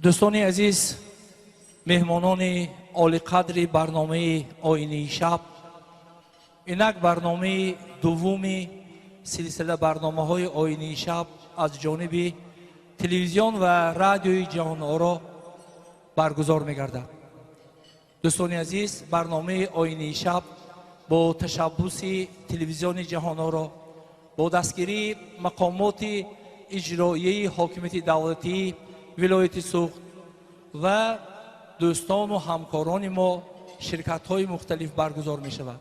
Дӯстони азиз, меҳмонони олиқадри барномаи Оинаи шаб, инак барномаи дуввуми силсила барномаҳои Оинаи шаб аз ҷониби телевизион ва радиои Ҷаҳоноро баргузор мегардад. Дӯстони азиз, барномаи Оинаи шаб бо ташаббуси телевизиони Ҷаҳоноро бо дастгирии мақомоти иҷроияи ҳокимияти давлатии вилояти Суғд ва дӯстону ҳамкорони мо ширкатҳои мухталиф баргузор мешавад.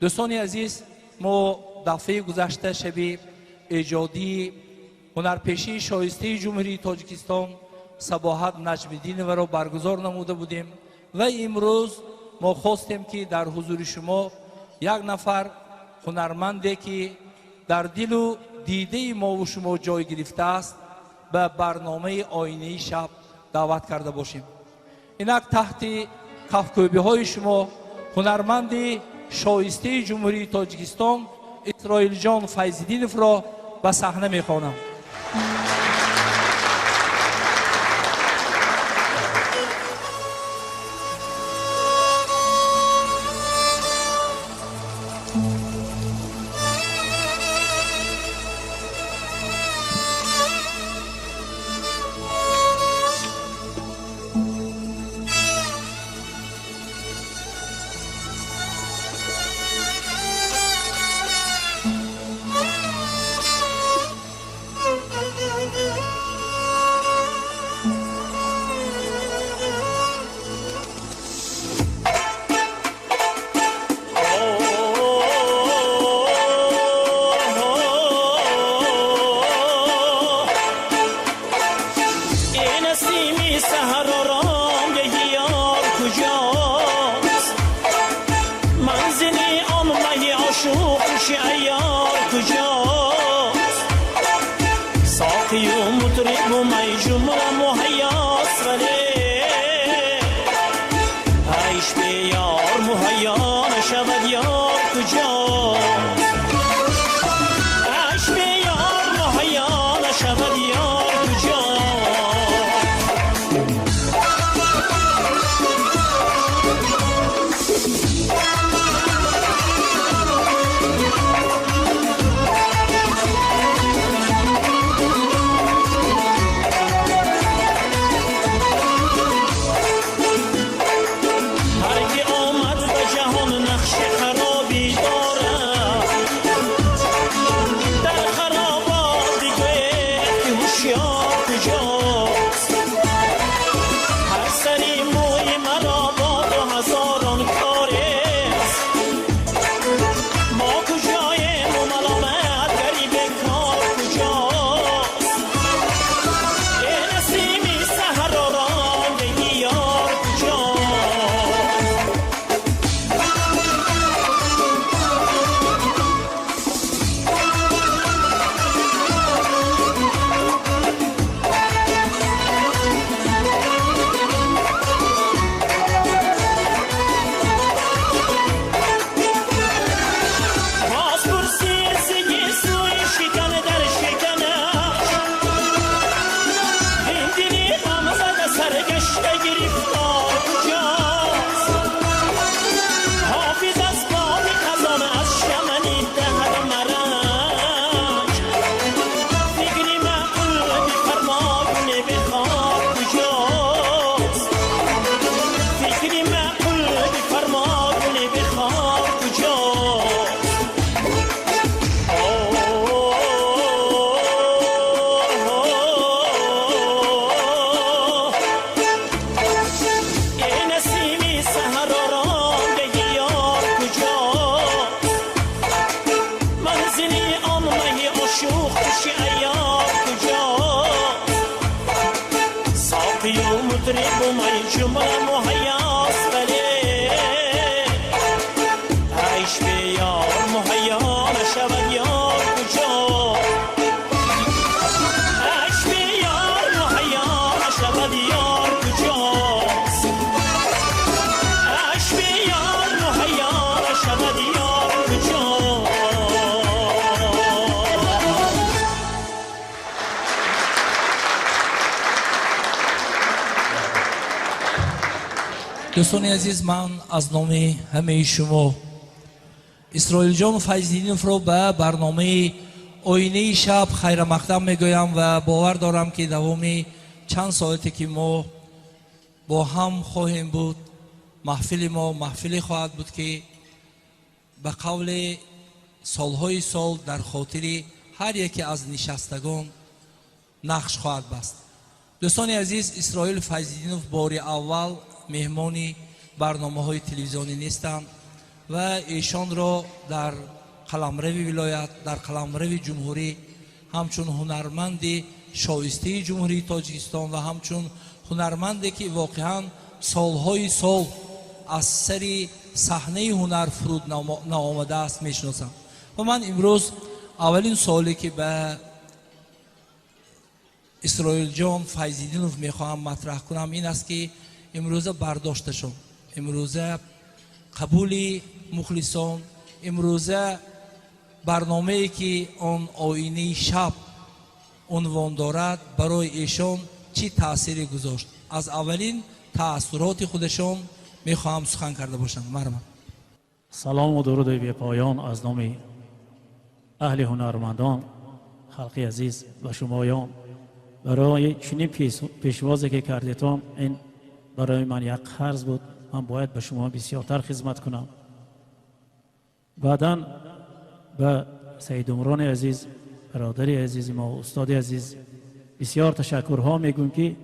Дӯстони азиз, мо дафъаи гузашта шаби эҷодии ҳунарпешии шоистаи Ҷумҳурии Тоҷикистон Сабоҳат Наҷмиддиноваро баргузор намуда будем ва имрӯз мо хостем, ки дар ҳузури шумо як нафар ҳунарманде, ки дар дилу дидаи мову шумо ҷой гирифтааст, ба барномаи Оинаи шаб даъват карда бошем. Инак таҳти кафкӯбиҳои шумо ҳунарманди шоистаи Ҷумҳурии Тоҷикистон Исроилҷон Файзиддиновро ба саҳна мехонам. Дӯстони азиз, ман аз номи ҳамаи шумо Исроилҷон Файзиддиновро ба барномаи «Оинаи шаб» хайрамақдам мегӯям ва бовар дорам, ки давоми чанд соате, ки мо бо ҳам хоҳем буд, маҳфили мо маҳфиле хоҳад буд, ки ба қавли солҳои сол дар хотири ҳар яке аз нишастагон нақш хоҳад баст. Дӯстони азиз, Исроил Файзиддинов бори аввал меҳмони барномаҳои телевизионӣ нестанд ва эшонро дар қаламрави вилоят, дар қаламрави ҷумҳурӣ ҳамчун ҳунарманди шоистаи Ҷумҳурии Тоҷикистон ва ҳамчун ҳунарманде, ки воқеан солҳои сол аз сари саҳнаи ҳунар фуруд наомадааст, мешиносам. Ва ман имрӯз аввалин суоле, ки ба Исроилҷон Файзиддинов мехоҳам матраҳ кунам, ин аст, ки имрӯза бардошташон, имрӯза қабули мухлисон, имрӯза барномае, ки он «Оинаи шаб» унвон дорад, барои эшон чӣ таъсире гузошт? Аз аввалин таассуроти худашон мехоҳам сухан карда бошам. Марҳамат. Салому дуруди бепоён аз номи аҳли ҳунармандон, халқи азиз ба шумоён барои чунин пешвозе, ки кардетон. Ин барои ман як қарз буд, ман бояд ба шумо бисёртар хизмат кунам. Баъдан ба Саидумрони азиз, бародари азизи мо, устоди азиз, бисёр ташаккурҳо мегӯем, ки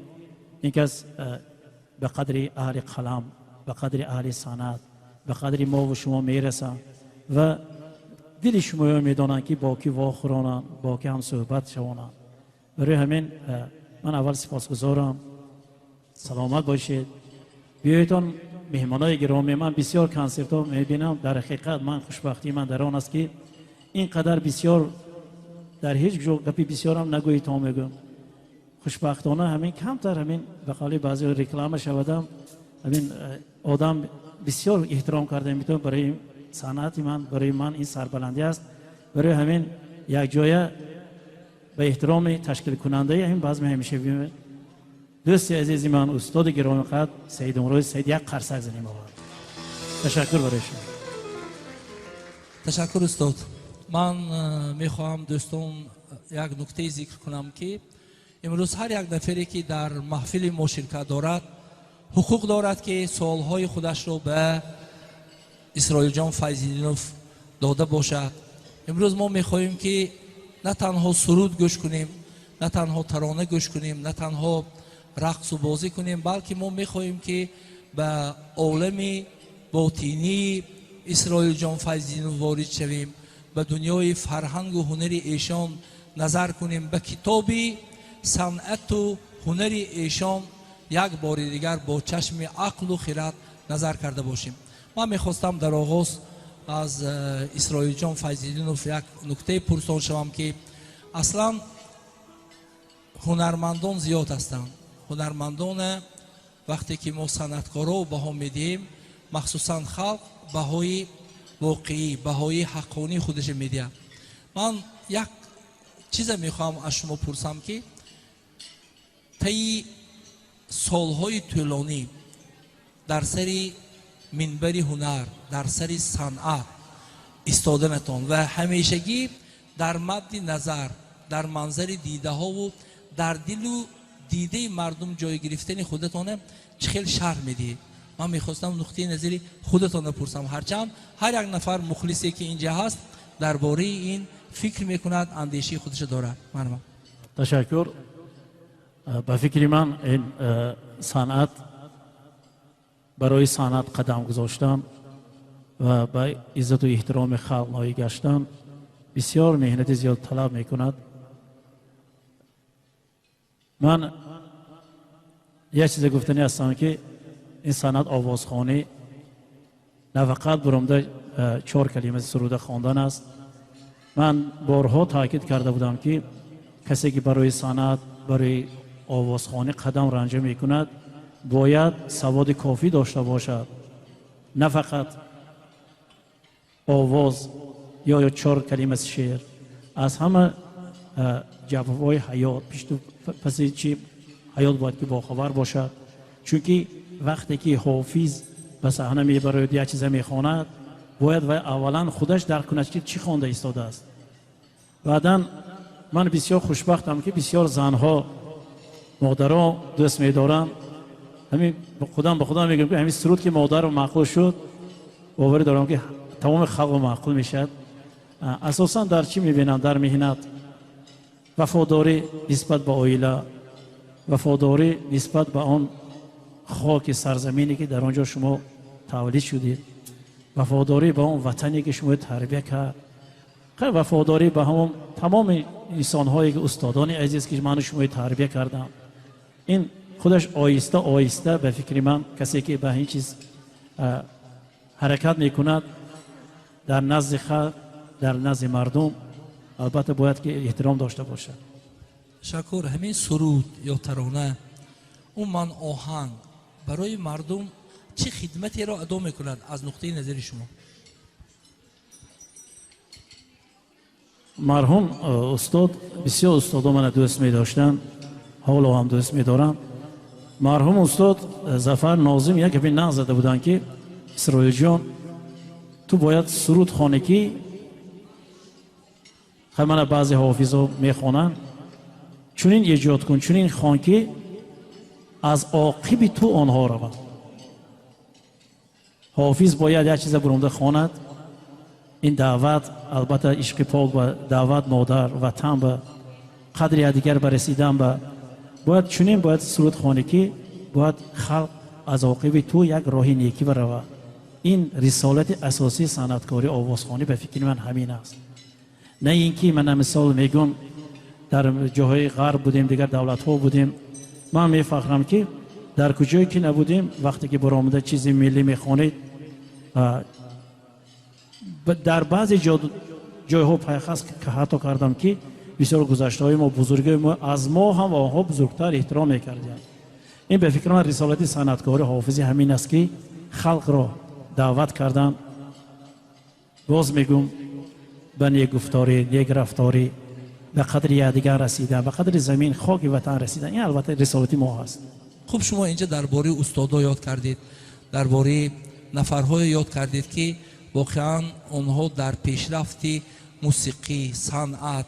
ин кас ба қадри аҳли қалам, ба қадри аҳли санъат, ба қадри мову шумо мерасанд ва дили шумоё медонанд, ки бо кӣ вохӯронанд, бо кӣ ҳам суҳбат шавонанд. Барои ҳамин ман аввал сипосгузорам. Саломат бошед. Биёедон, меҳмонои гиромӣ. Ман бисёр консертҳо мебинам. Дар ҳақиқат, ман хушбахтии ман дар он аст, ки ин қадар бисёр дар ҳеҷ ҷо гапи бисёрам нагӯитон мегӯям. Хушбахтона, ҳамин камтар, ҳамин ба қавли баъзе реклама шавадам, ҳамин одам бисёр эҳтиром карда метавон. Барои санъати ман, барои ман ин сарбаландӣ аст. Барои ҳамин якҷоя ба эҳтироми ташкилкунандаи ҳамин базми ҳамеша, дӯсти азизи ман, устоди гиромиқадр Саидумрои Саид, як қарсак занем овард. Ташаккур барои шумо. Ташаккур, устод. Ман мехоҳам, дӯстон, як нуктае зикр кунам, ки имрӯз ҳар як нафаре, ки дар маҳфили мо ширкат дорад, ҳуқуқ дорад, ки суолҳои худашро ба Исроилҷон Файзиддинов дода бошад. Имрӯз мо мехоҳем, ки на танҳо суруд гӯш кунем, на танҳо тарона гӯш кунем, на танҳо рақсу бозӣ кунем, балки мо мехоҳем, ки ба олами ботинии Исроилҷон Файзиддинов ворид шавем, ба дунёи фарҳангу ҳунари эшон назар кунем, ба китоби санъату ҳунари эшон як бори дигар бо чашми ақлу хират назар карда бошем. Ман мехостам дар оғоз аз Исроилҷон Файзиддинов як нуктае пурсон шавам, ки аслан ҳунармандон зиёд ҳастанд. Ҳунармандона вақте ки мо санъаткоро баҳо медиҳем, махсусан халқ баҳои воқеӣ, баҳои ҳаққонии худаша медиҳад. Ман як чизе мехоҳам аз шумо пурсам, ки таи солҳои тӯлонӣ дар сари минбари ҳунар, дар сари санъат истоданатон ва ҳамешагӣ дар мадди назар, дар манзари дидаҳову дар дилу дидаи мардум ҷой гирифтани худатона чӣ хел шарҳ медиҳед? Ман мехостам нуқтаи назари худатонро пурсам, ҳарчанд ҳар як нафар мухлисе, ки инҷа ҳаст, дар бораи ин фикр мекунад, андешаи худашо дорад. Марҳамат. Ташаккур. Ба фикри ман, ин санъат, барои санъат қадам гузоштан ва ба иззату эҳтироми халқ ноил гаштан бисёр меҳнати зиёд талаб мекунад. Ман як чизе гуфтанӣ ҳастам, ки ин санъат, овозхонӣ, на фақат буромда чор калима суруда хондан аст. Ман борҳо таъкид карда будам, ки касе ки барои санъат, барои овозхонӣ қадам ранҷа мекунад, бояд саводи кофӣ дошта бошад. На фақат овоз ё чор калима шеър, аз ҳама ҷабҳаҳои ҳаёт, пишту паси чи ҳаёт бояд ки бохабар бошад, чунки вақте ки ҳофиз ба саҳна мебарояд, як чиза мехонад, бояд вай аввалан худаш дарк кунад, ки чӣ хонда истодааст. Баъдан ман бисёр хушбахтам, ки бисёр занҳо, модарон дӯст медоранд. Ҳамин худам ба худам мегӯям, ки ҳамин суруд ки модару маъқул шуд, боварӣ дорам, ки тамоми халқу маъқул мешавад. Асосан дар чӣ мебинам? Дар меҳнат, вафодорӣ нисбат ба оила, вафодорӣ нисбат ба он хоки сарзамине, ки дар он ҷо шумо тавлид шудед, вафодорӣ ба он ватане, ки шумо тарбия кард, вафодорӣ ба ҳамон тамоми инсонҳое, ки устодони азиз, ки ману шумои тарбия карданд. Ин худаш оҳиста оҳиста, ба фикри ман, касе ки ба ин чиз ҳаракат мекунад, дар назди халқ, дар назди мардум албатта бояд ки эҳтиром дошта бошад. Ташаккур. Ҳамин суруд ё тарона, умуман оҳанг барои мардум чӣ хидматеро адо мекунад аз нуқтаи назари шумо? Марҳум устод, бисёр устодо мана дӯст медоштанд, ҳоло ҳам дӯст медорам. Марҳум устод Зафар Нозим як гапи нағз зада буданд, ки Исроилҷон, ту бояд суруд хонӣ, ки мана баъзе ҳофизо мехонанд, чунин эҷод кун, чунин хон, ки аз оқиби ту онҳо раванд. Ҳофиз бояд як чиза буромда хонад. Ин даъват албатта ишқи пок ба даъват, модар, ватан, ба қадри якдигар ба расидан, ба бояд чунин бояд суруд хонӣ, ки бояд халқ аз оқиби ту як роҳи некӣ баравад. Ин рисолати асосии санъаткорӣ, овозхонӣ, ба фикри ман, ҳамин аст. На ин ки мана мисол мегӯм, дар ҷоҳои ғарб будем, дигар давлатҳо будем, ман мефахрам, ки дар куҷое ки набудем, вақте ки баромада чизи миллӣ мехонед, дар баъзе ҷойҳо пайхас ҳатто кардам, ки бисёр гузаштаҳои мо, бузургои мо аз мо ҳам ва онҳо бузургтар эҳтиром мекардианд. Ин ба фикри ман рисолати санъаткори, ҳофизи ҳамин аст, ки халқро даъват кардан, боз мегӯм, ба некгуфторӣ, некрафторӣ, ба қадри якдигар расидан, ба қадри замин, хоки ватан расидан. Ин албатта рисолати мо ҳаст. Хуб, шумо инҷа дар бораи устодо ёд кардед, дар бораи нафарҳое ёд кардед, ки воқеан онҳо дар пешрафти мусиқӣ, санъат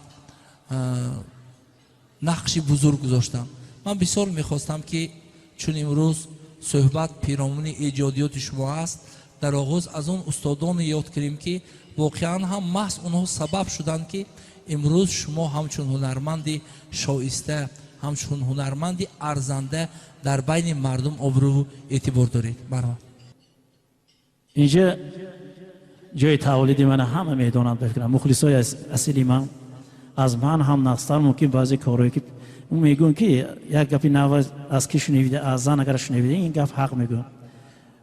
нақши бузург гузоштанд. Ман бисёр мехостам, ки чун имрӯз суҳбат пиромуни эҷодиёти шумо аст, дар оғоз аз он устодоне ёд кунем, ки воқеан ҳам маҳз онҳо сабаб шуданд, ки имрӯз шумо ҳамчун ҳунарманди шоиста, ҳамчун ҳунарманди арзанда дар байни мардум обрӯву эътибор доред. Марҳамат. Инҷа ҷои тавлиди мана ҳама медонанд, ба фикрам, мухлисои асили ман аз ман ҳам нақстар. Мумкин баъзе корҳое ки мегӯям, ки як гапи нав аз ки шунавида, аз зан агар шунавида, ин гап ҳақ мегӯям.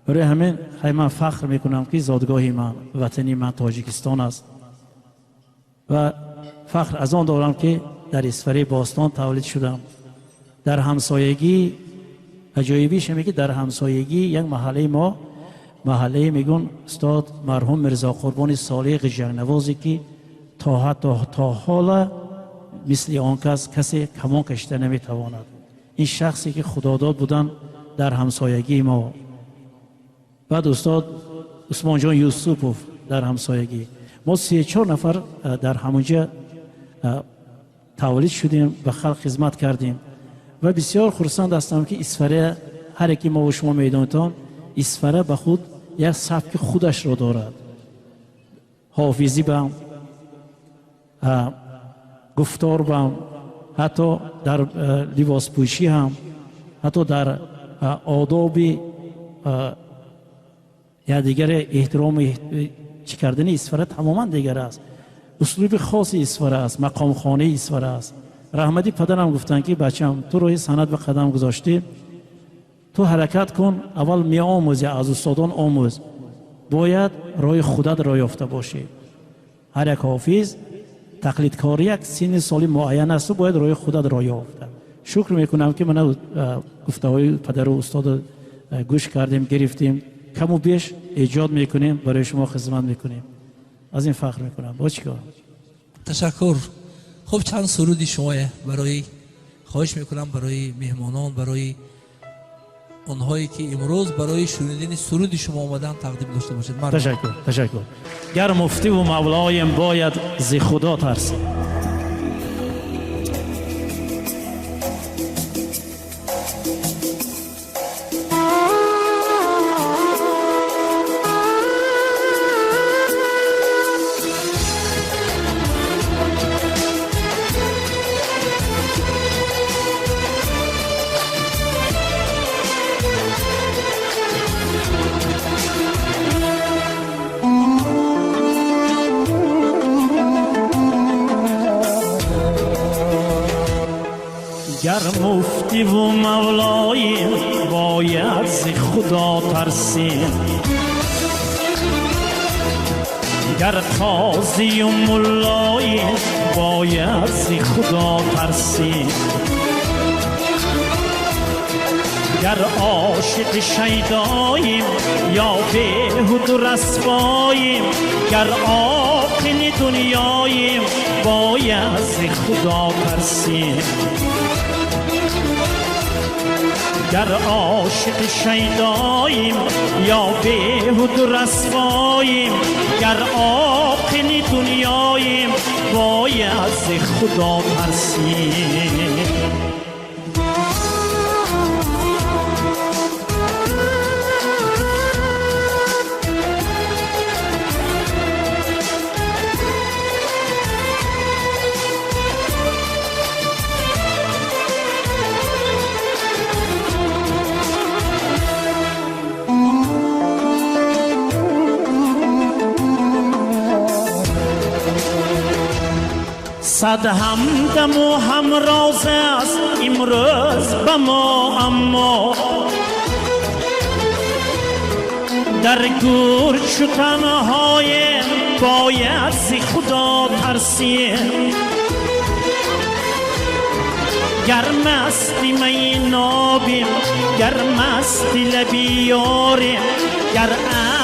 Барои ҳамин хай ман фахр мекунам, ки зодгоҳи ман, ватани ман Тоҷикистон аст ва фахр аз он дорам, ки дар Исфараи бостон тавлид шудам. Дар ҳамсоягӣ, аҷоибиш ҳаме, ки дар ҳамсоягӣ як маҳаллаи мо, маҳаллаи мегӯн устод марҳум Мирзо Қурбони Солеҳ ғиҷакнавозе, ки то ҳатто то ҳола мисли он кас касе камон кашида наметавонад. Ин шахсе ки худодод будан дар ҳамсоягии мо. Баъд устод Усмонҷон Юсупов дар ҳамсоягӣ мо, се чор нафар дар ҳамонҷа тавлид шудем, ба халқ хизмат кардем ва бисёр хурсанд ҳастам, ки Исфара, ҳар яке мо шумо медонитон, Исфара ба худ як сабки худашро дорад: ҳофизӣ бам, гуфтор бам, ҳатто дар либоспӯшӣ ҳам, ҳатто дар одоби якдигаре эҳтироми чӣ кардани Исфара тамоман дигар аст. Услуби хоси Исфара аст, мақомхонаи Исфара аст. Раҳмати падарам гуфтанд, ки бачам, ту роҳи санъат ба қадам гузоштӣ, ту ҳаракат кун, аввал меомӯзӣ, аз устодон омӯз, бояд роҳи худатро ёфта бошӣ. Ҳар як ҳофиз тақлидкорӣ як синни соли муайян асту бояд роҳи худатро ёфта. Шукр мекунам, ки мана гуфтаҳои падару устоду гӯш кардем, гирифтем, каму беш эҷод мекунем, барои шумо хизмат мекунем. Аз ин фахр мекунам. Бо чӣ кор? Ташаккур. Хуб, чанд суруди шумое барои, хоҳиш мекунам, барои меҳмонон, барои Онҳое ки имрӯз барои шунидани суруди шумо омадан тақдим дошта бошед. Ташаккур, ташаккур. Гар муфтиву мавлоем бояд зи Худо тарсем. Гар муфтиву мавлоем бояд зи Худо тарсем. Гар қозию муллоем бояд зи Худо тарсем. Гар ошиқи шайдоем ё беҳуду расвоем, гар оқили дунёем бояд зи Худо тарсем. Гар ошиқи шайдоем ё беҳуду расвоем, гар оқили дунёем бояд зи Худо тарсем. Сад ҳамдаму ҳамроз аст имрӯз ба мо, аммо дар гӯр чу танҳоем бояд зи Худо тарсем. Гар масти майи нобем, гар масти лаби ёрем, гар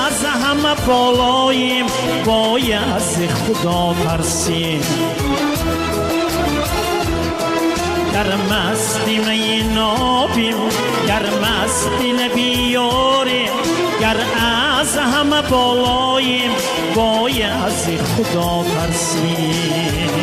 аз ҳама болоем бояд зи Худо тарсем. Гар масти майи нобем, гар масти лаби ёрем, гар аз ҳама болоем бояд зи Худо тарсем.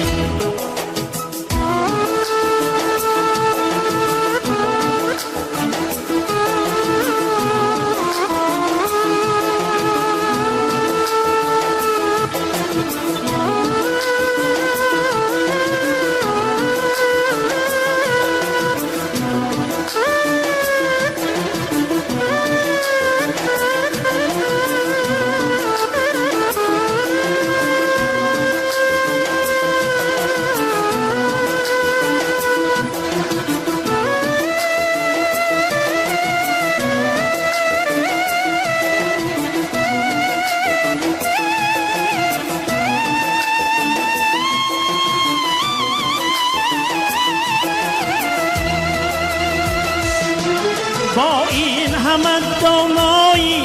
Бо ин ҳама доноӣ,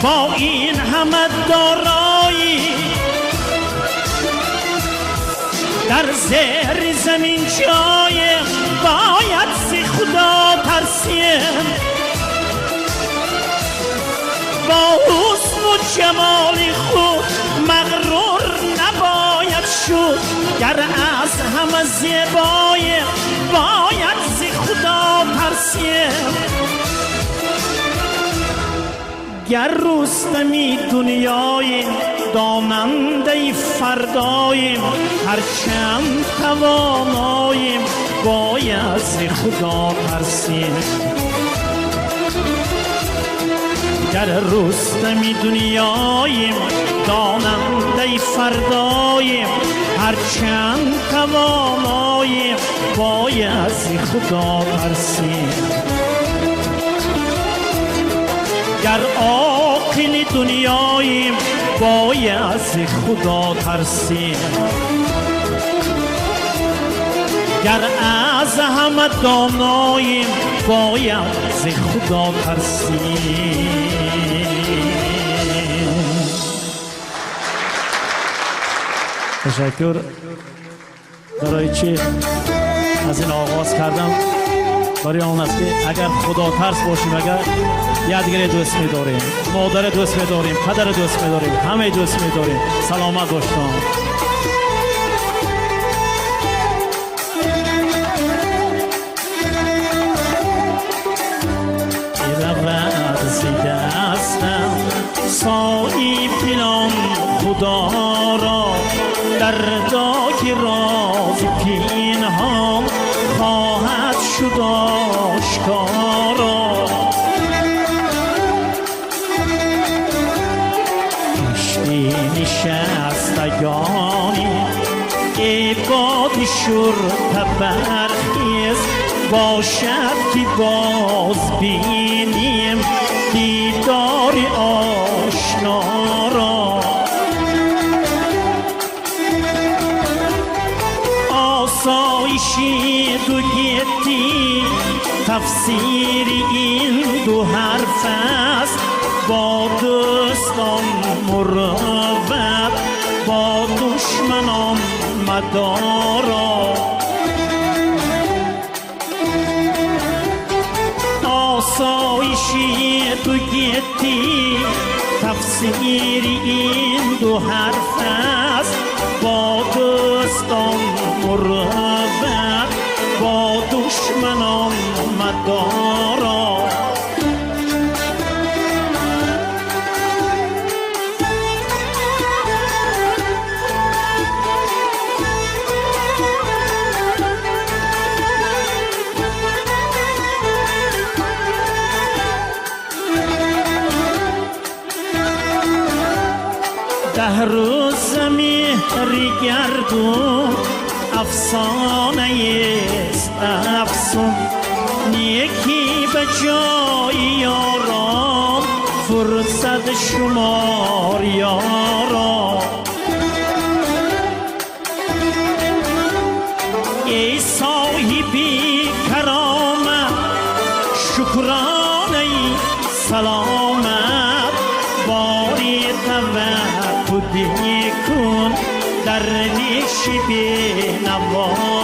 бо ин ҳама дороӣ, дар зери замин ҷоем бояд зи Худо тарсем. Бо ҳусну ҷамоли худ мағрур набояд шуд, гар аз ҳама зебоем бояд зи Худо тарсем. Гар рустами дунёем, донандаи фардоем, ҳарчанд тавоноем бояд зи Худо тарсем. Гар рустами дунёем, донандаи фардоем, ҳарчанд тавоноем бояд зи Худо тарсем. Гар оқили дунёем бояд зи Худо тарсем. Гар аз ҳама доноем бояд зи Худо тарсем. Ташаккур. Барои чӣ аз ин оғоз кардам? Барои он аст, ки агар худотарс бошем, агар якдигаре дӯст медорем, модаре дӯст медорем, падаре дӯст медорем, ҳамаи дӯст медорем. Саломат бошед. سایی فلان خدا را در داک راز پینهان خواهد شد آشکارا. کشتی نشستگانی ای باد شرطه برخیز، باشد که باز بینیم دیدار آشنا را. آسایشی دو گیتی تفسیر این دو حرف است، با دوستان مروت با دشمنان مدارا. آسایشی دو گیتی تفسیر این دو حرف است، با دوستان مروت با دشمنان مدارا. ده روز مهری گردون افسانه است افسون، نیکی به جای یاران فرصت شمار یاران. ای صاحبی کرامت شکرانه سلامت، باری توکل کن درویش بینوارا.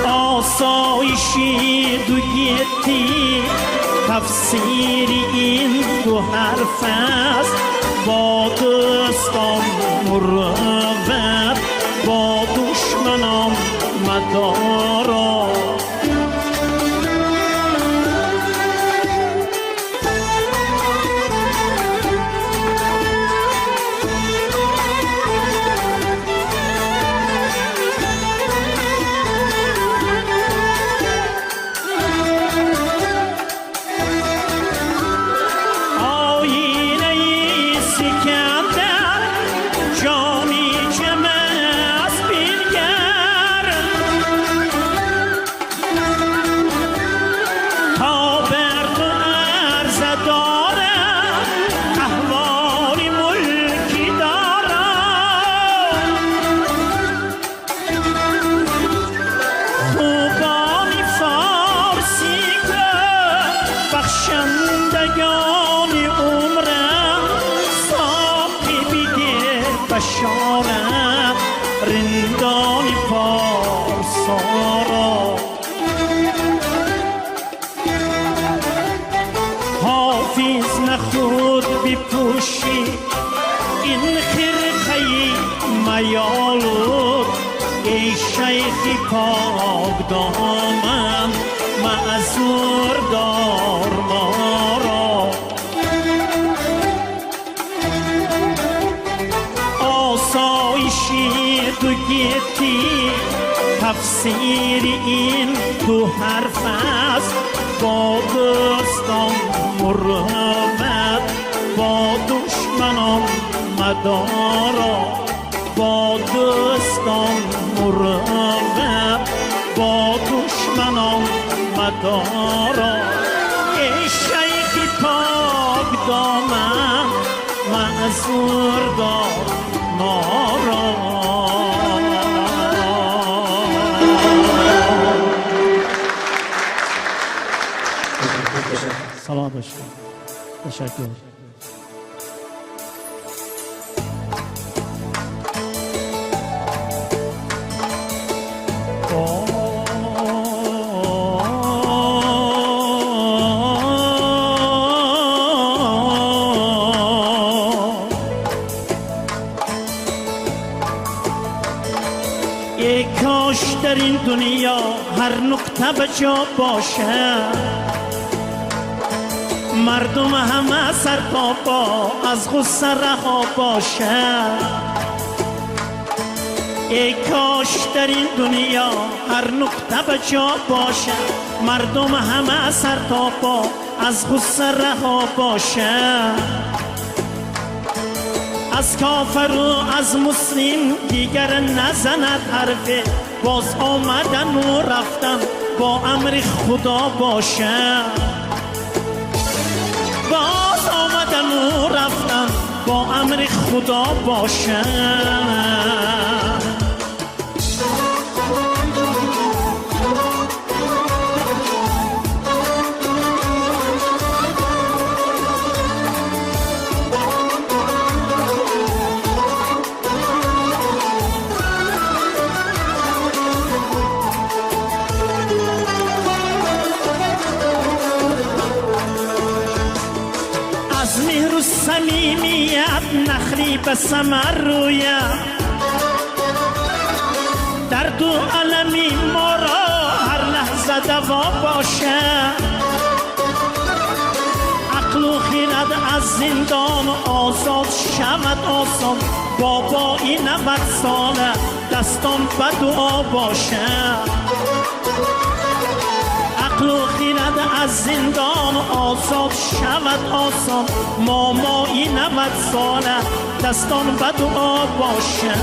آسایشی دو گیتی تفسیر این دو حرف است، با دوستان مروت با دشمنان مدارا. بشارت رندان پارسا را. حافظ نخود بپوشی این خرقه میالود، ای شیخ پاک دامن معذور دار ما را. آسایشی دو گیتی تفسیر این دو حرف است، با دوستان مروت با دشمنان مدارا. با دوستان مروت با دشمنان مدارا. ای شیخ پاک دامن معذور دار ما را. سلام باشید. تشکر. در این دنیا هر نقطه به جا باشه، مردم همه سر تا پا از غصه رها باشه. ای کاش در این دنیا هر نقطه به جا باشه، مردم همه سر تا پا از غصه رها باشه. از کافر و از مسلم دیگر نزند حرفه، باز آمدن و رفتن با امر خدا باشه. باز آمدن و رفتن با امر خدا باشه. صمیمیت نخلی به ثمر روید، درد و المی ما را هر لحظه دوا باشه. عقل و خرد از زندان آزاد شود آسان، بابایی 90 ساله دستان به دعا باشه. عقل و خرد از زندان آزاد شود آسان، مامایی 90 ساله دستان به دعا باشه.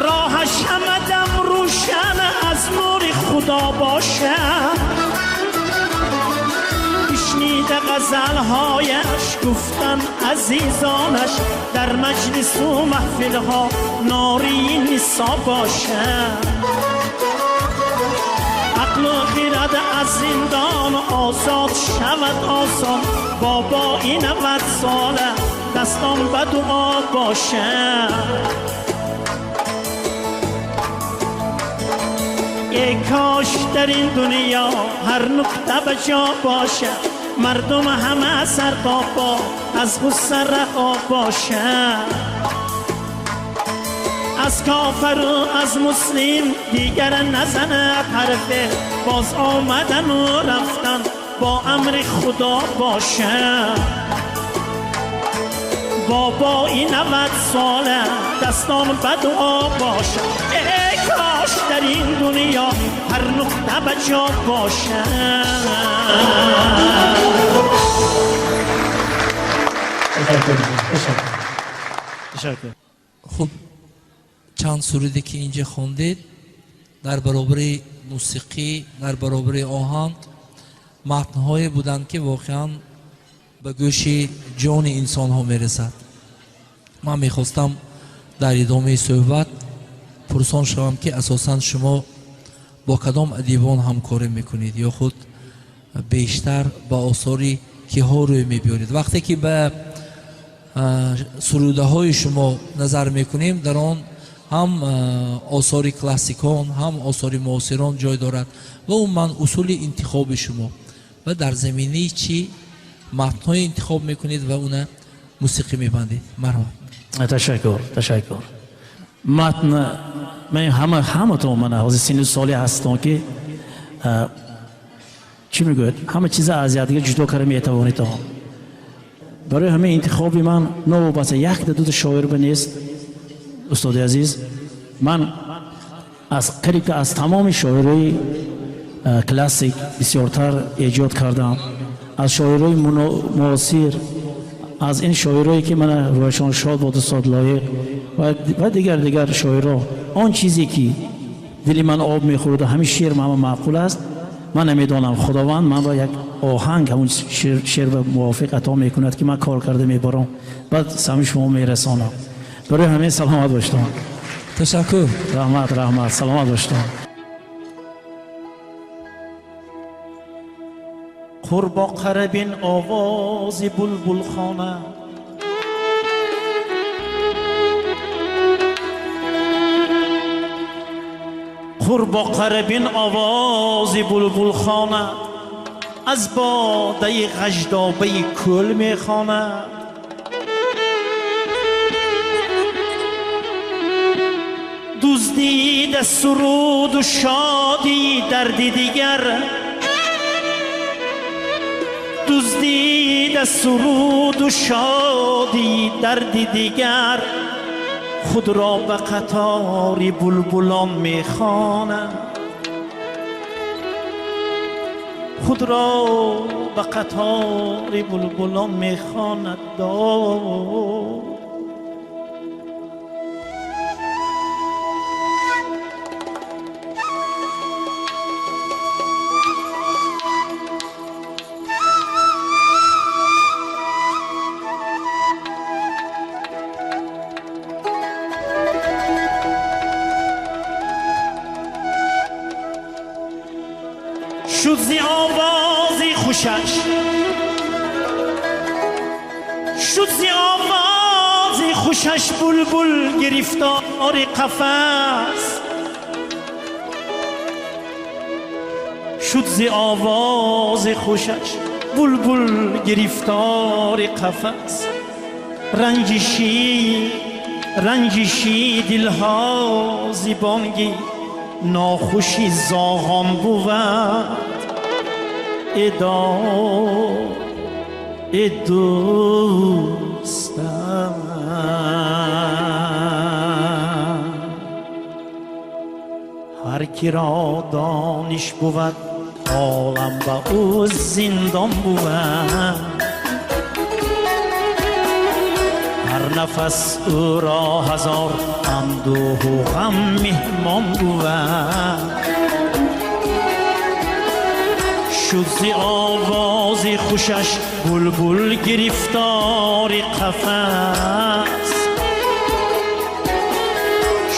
راهش همه دم روشن از نور خدا باشه. بشنید غزلهایش گفتن عزیزانش، در مجلس و محفلها ناری نسا باشه. عقل و خرد از زندان آزاد شود آسان، بابایی 90 ساله دستان به دعا باشه. ای کاش در این دنیا هر نقطه به جا باشه، مردم همه سر تا پا از غصه رها باشه. از کافر و از مسلم دیگر نزند حرفه، باز آمدن و رفتن با امر خدا باشه. بابایی 90 ساله دستان به دعا باشه. ای کاش در این دنیا هر نقطه به جا باشه. خب چند سروده که اینجا خوندید در برابر موسیقی، در برابر آهنگ، متن‌های بودند که واقعا به گوش جان انسان ها میرسد. من میخواستم در ادامه صحبت پرسان شوم که اساسا شما با کدام ادیبان همکاری میکنید یا خود بیشتر با آثار کیها روی میبیارید؟ وقتی که به سروده های شما نظر میکنیم در آن هم آثار کلاسیکان هم آثار معاصران جای دارد و من اصول انتخاب شما و در زمینه چی متن‌های انتخاب میکنید و اون موسیقی میبندید؟ مرحبا. تشکر. متن من همه تو من حوزه سینو سالی هستم که چی میگوید همه چیز از یادگار جدا کرده میتوانید تا برای همه انتخابی من نو بس یک دو شاعر به نیست. استاد عزیز، من از قریب که از تمام شاعرای کلاسیک بسیارتر ایجاد کردم، از شاعرای معاصر، از این شاعرایی که من روشان شاد بود استاد لایق و دیگر شاعرها. آن چیزی که دل من آب میخورد و همین شعر من معقول است، من نمیدانم خداوند من را یک آهنگ همون شعر به موافق عطا میکند که من کار کرده میبرم بعد سمی شما میرسانم. برای همه سلامت باشتم. Ташаккур. Раҳмат, раҳмат, саломат бошед. Қурбоқара бин, овози булбулхона. Қурбоқара бин, овози булбулхона, аз бодаи ғаждобаи кӯл мехонад. Дуздида суруду шодии дарди дигар, дуздида суруду шодии дарди дигар, худро ба қатори булбулон мехонад, худро ба қатори булбулон мехонад. Шуд зи овози хушаш, шуд зи овози хушаш булбул гирифтори қафас, шуд зи овози хушаш булбул гирифтори қафас. Ранҷиши, ранҷиши дилҳо зи бонги нохуши зоғон бувад. Э дӯстам, ҳар киро дониш бувад, олам ба ӯ зиндон бувад. Ҳар нафас ӯро ҳазор андӯҳу ғам меҳмон бувад. Шуд зи овози хушаш булбул гирифтори қафас,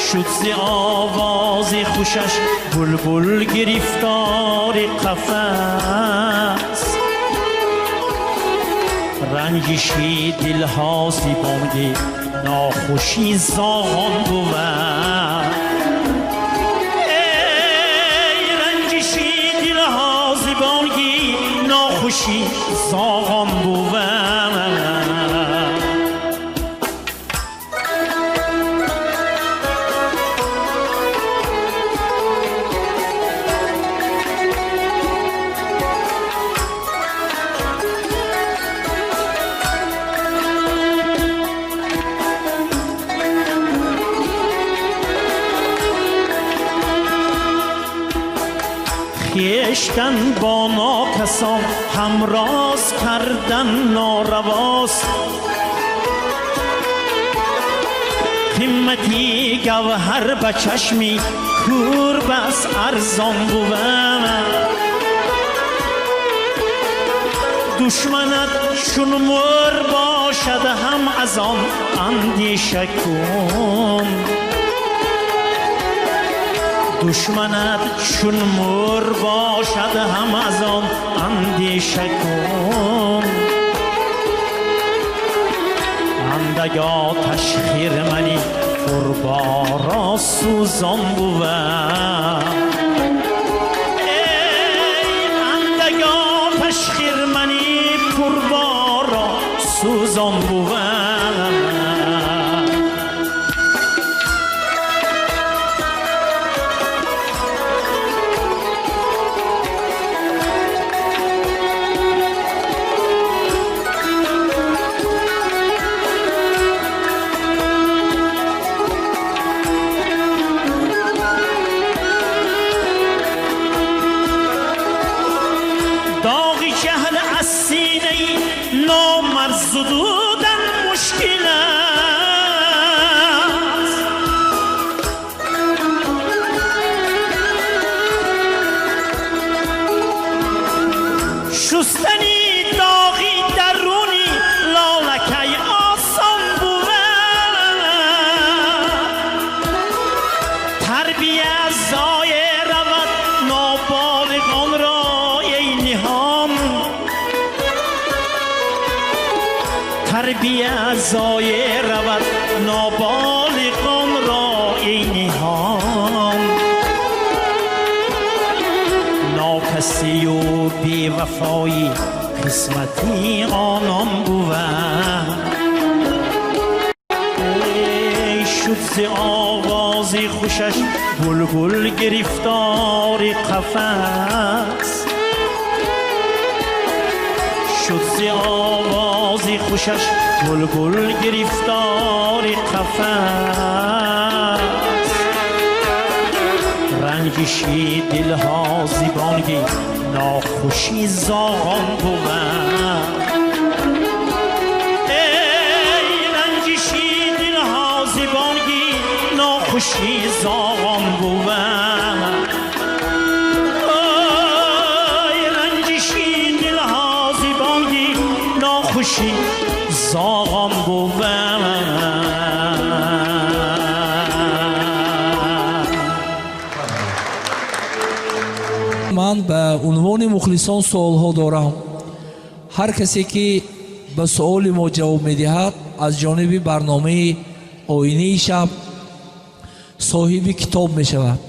шуд зи овози хушаш булбул гирифтори қафас. Ранҷиши дилҳо зи бонги нохуши зоғон бувад. Эй, ранҷиши дилҳо зи бонги нохуши зоғон бувад. Хештан бо нокасон ҳамроз кардан норавост. Қимати гавҳар ба чашми кӯр бас арзон бувад. Душманат чун мӯр бошад, ҳам аз он андеша кун. Душманат чун мӯр бошад, ҳам аз он андеша кун. Андак оташ хирмани пурборо сӯзон бувад. Эй, андак оташ хирмани пурборо сӯзон бувад. Доғи ҷаҳл аз синаи номард зудудан мушкил аст. Шустани доғи даруни лолакай осон бувад. Тарбия зоя равад ноболиғон ро эй ниҳон. Нокасию бевафоӣ қисмати онон бувад. Эй шуд зи овози хушаш булбул гирифтори қафас. Шуд зи овози хушаш булбул гирифтори қафас. Ранҷиши дилҳо зи бонги нохуши зоғон бувад. Эй ранҷиши дилҳо зи бонги нохуши зоғон бувад. Ой ранҷиши дилҳо зи бонги нохуши зоғон бувад. Ман ба унвони мухлисон суолҳо дорам. Ҳар касе ки ба суоли мо ҷавоб медиҳад, аз ҷониби барномаи оинаи шаб соҳиби китоб мешавад.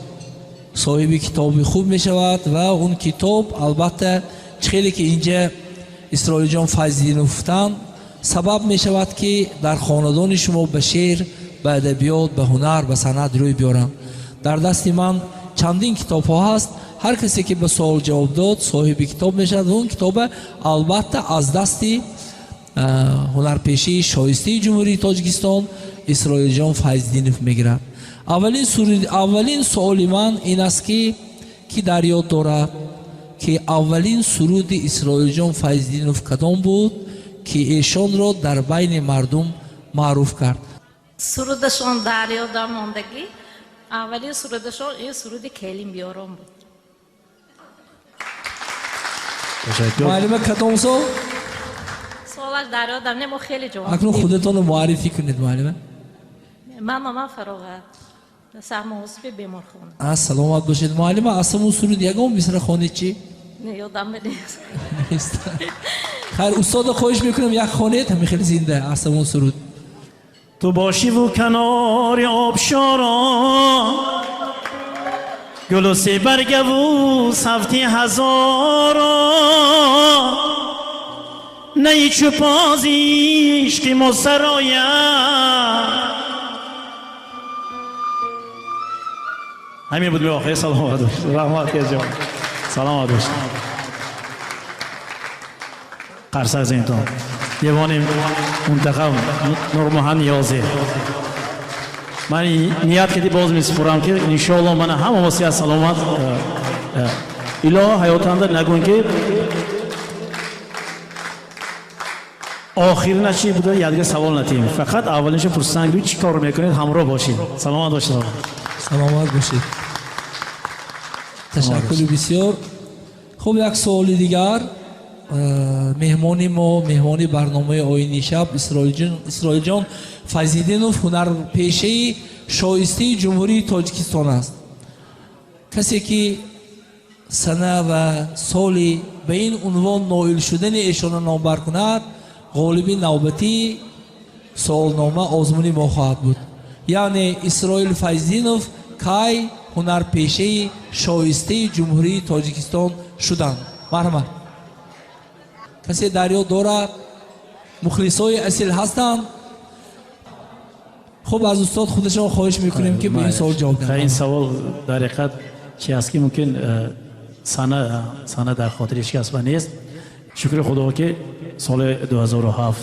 Соҳиби китоби хуб мешавад ва он китоб албатта чӣ хеле ки инҷа Исроилҷон Файзиддинов гуфтанд, сабаб мешавад ки дар хонадони шумо ба шеър, ба адабиёт, ба ҳунар, ба санъат рӯй биёранд. Дар дасти ман чандин китобҳо ҳаст. Ҳар касе ки ба суол ҷавоб дод, соҳиби китоб мешавад ва он китоба албатта аз дасти ҳунарпешаи шоистаи Ҷумҳурии Тоҷикистон Исроилҷон Файзиддинов мегирад. Аввалин суоли ман ин аст ки дар ёд дорад ки аввалин суруди Исроилҷон Файзиддинов кадом буд ки эшонро дар байни мардум маъруф кард? Сурудашон дар ёдам мондагӣ. Аввалин сурудашон ин суруди Келин биёрон буд. Муаллима, кадом сол? Солаш дар ёдам не, мо хеле ҷавон. Акнун худатонро муаррифӣ кунед, муаллима. Ман номам Фароғат, сармуҳосиби беморхона. Саломат бошед, муаллима. Аз ҳамун суруд ягон мисра хонед чӣ? Не, ёдам нест. Нест. Хайр, устода хоҳиш мекунам, як хонед, ҳамин хеле зинда аз ҳамун суруд. Ту бошиву канори обшорон, гулу себаргаву савти ҳазорон, наи чӯпози ишқи мо сарояд. Ҳамин буд меохир. Саломат бошед. Раҳмат ҷон. Саломат бошед. Қарсак занитон. Девони мунтахаб Нурмуҳаммад Ниёзӣ. Ман ният кардӣ боз месупорам ки иншоалло мана ҳама васият саломат илоҳо ҳаётанда нагӯн ки охирина чӣ буда, ядга савол натиҳем. Фақат аввалинша пурсанд ки чӣ кор мекунед, ҳамроҳ бошед. Саломат бошед. Саломат бошед. Ташаккури бисёр. Хуб, як суоли дигар. Меҳмони мо, меҳмони барномаи оини шаб Исроилҷон Файзиддинов ҳунарпешаи шоистаи Ҷумҳурии Тоҷикистон аст. Касе ки сана ва соли ба ин унвон ноил шудани эшонро номбар кунад, ғолиби навбатии суолнома озмуни мо хоҳад буд. Яъне Исроил Файзиддинов кай ҳунарпешаи шоистаи Ҷумҳурии Тоҷикистон шуданд? Марҳамат. Касе дар ёд дорад? Мухлисои асил ҳастанд? Хуб, аз устод худашон хоҳиш мекунем ки ба ин суол ҷавоб диҳанд. Ин савол дар ҳақиқат чи аст ки мумкин сана дар хотири ҳеҷ кас нест. Шукри Худо ки соли 2007,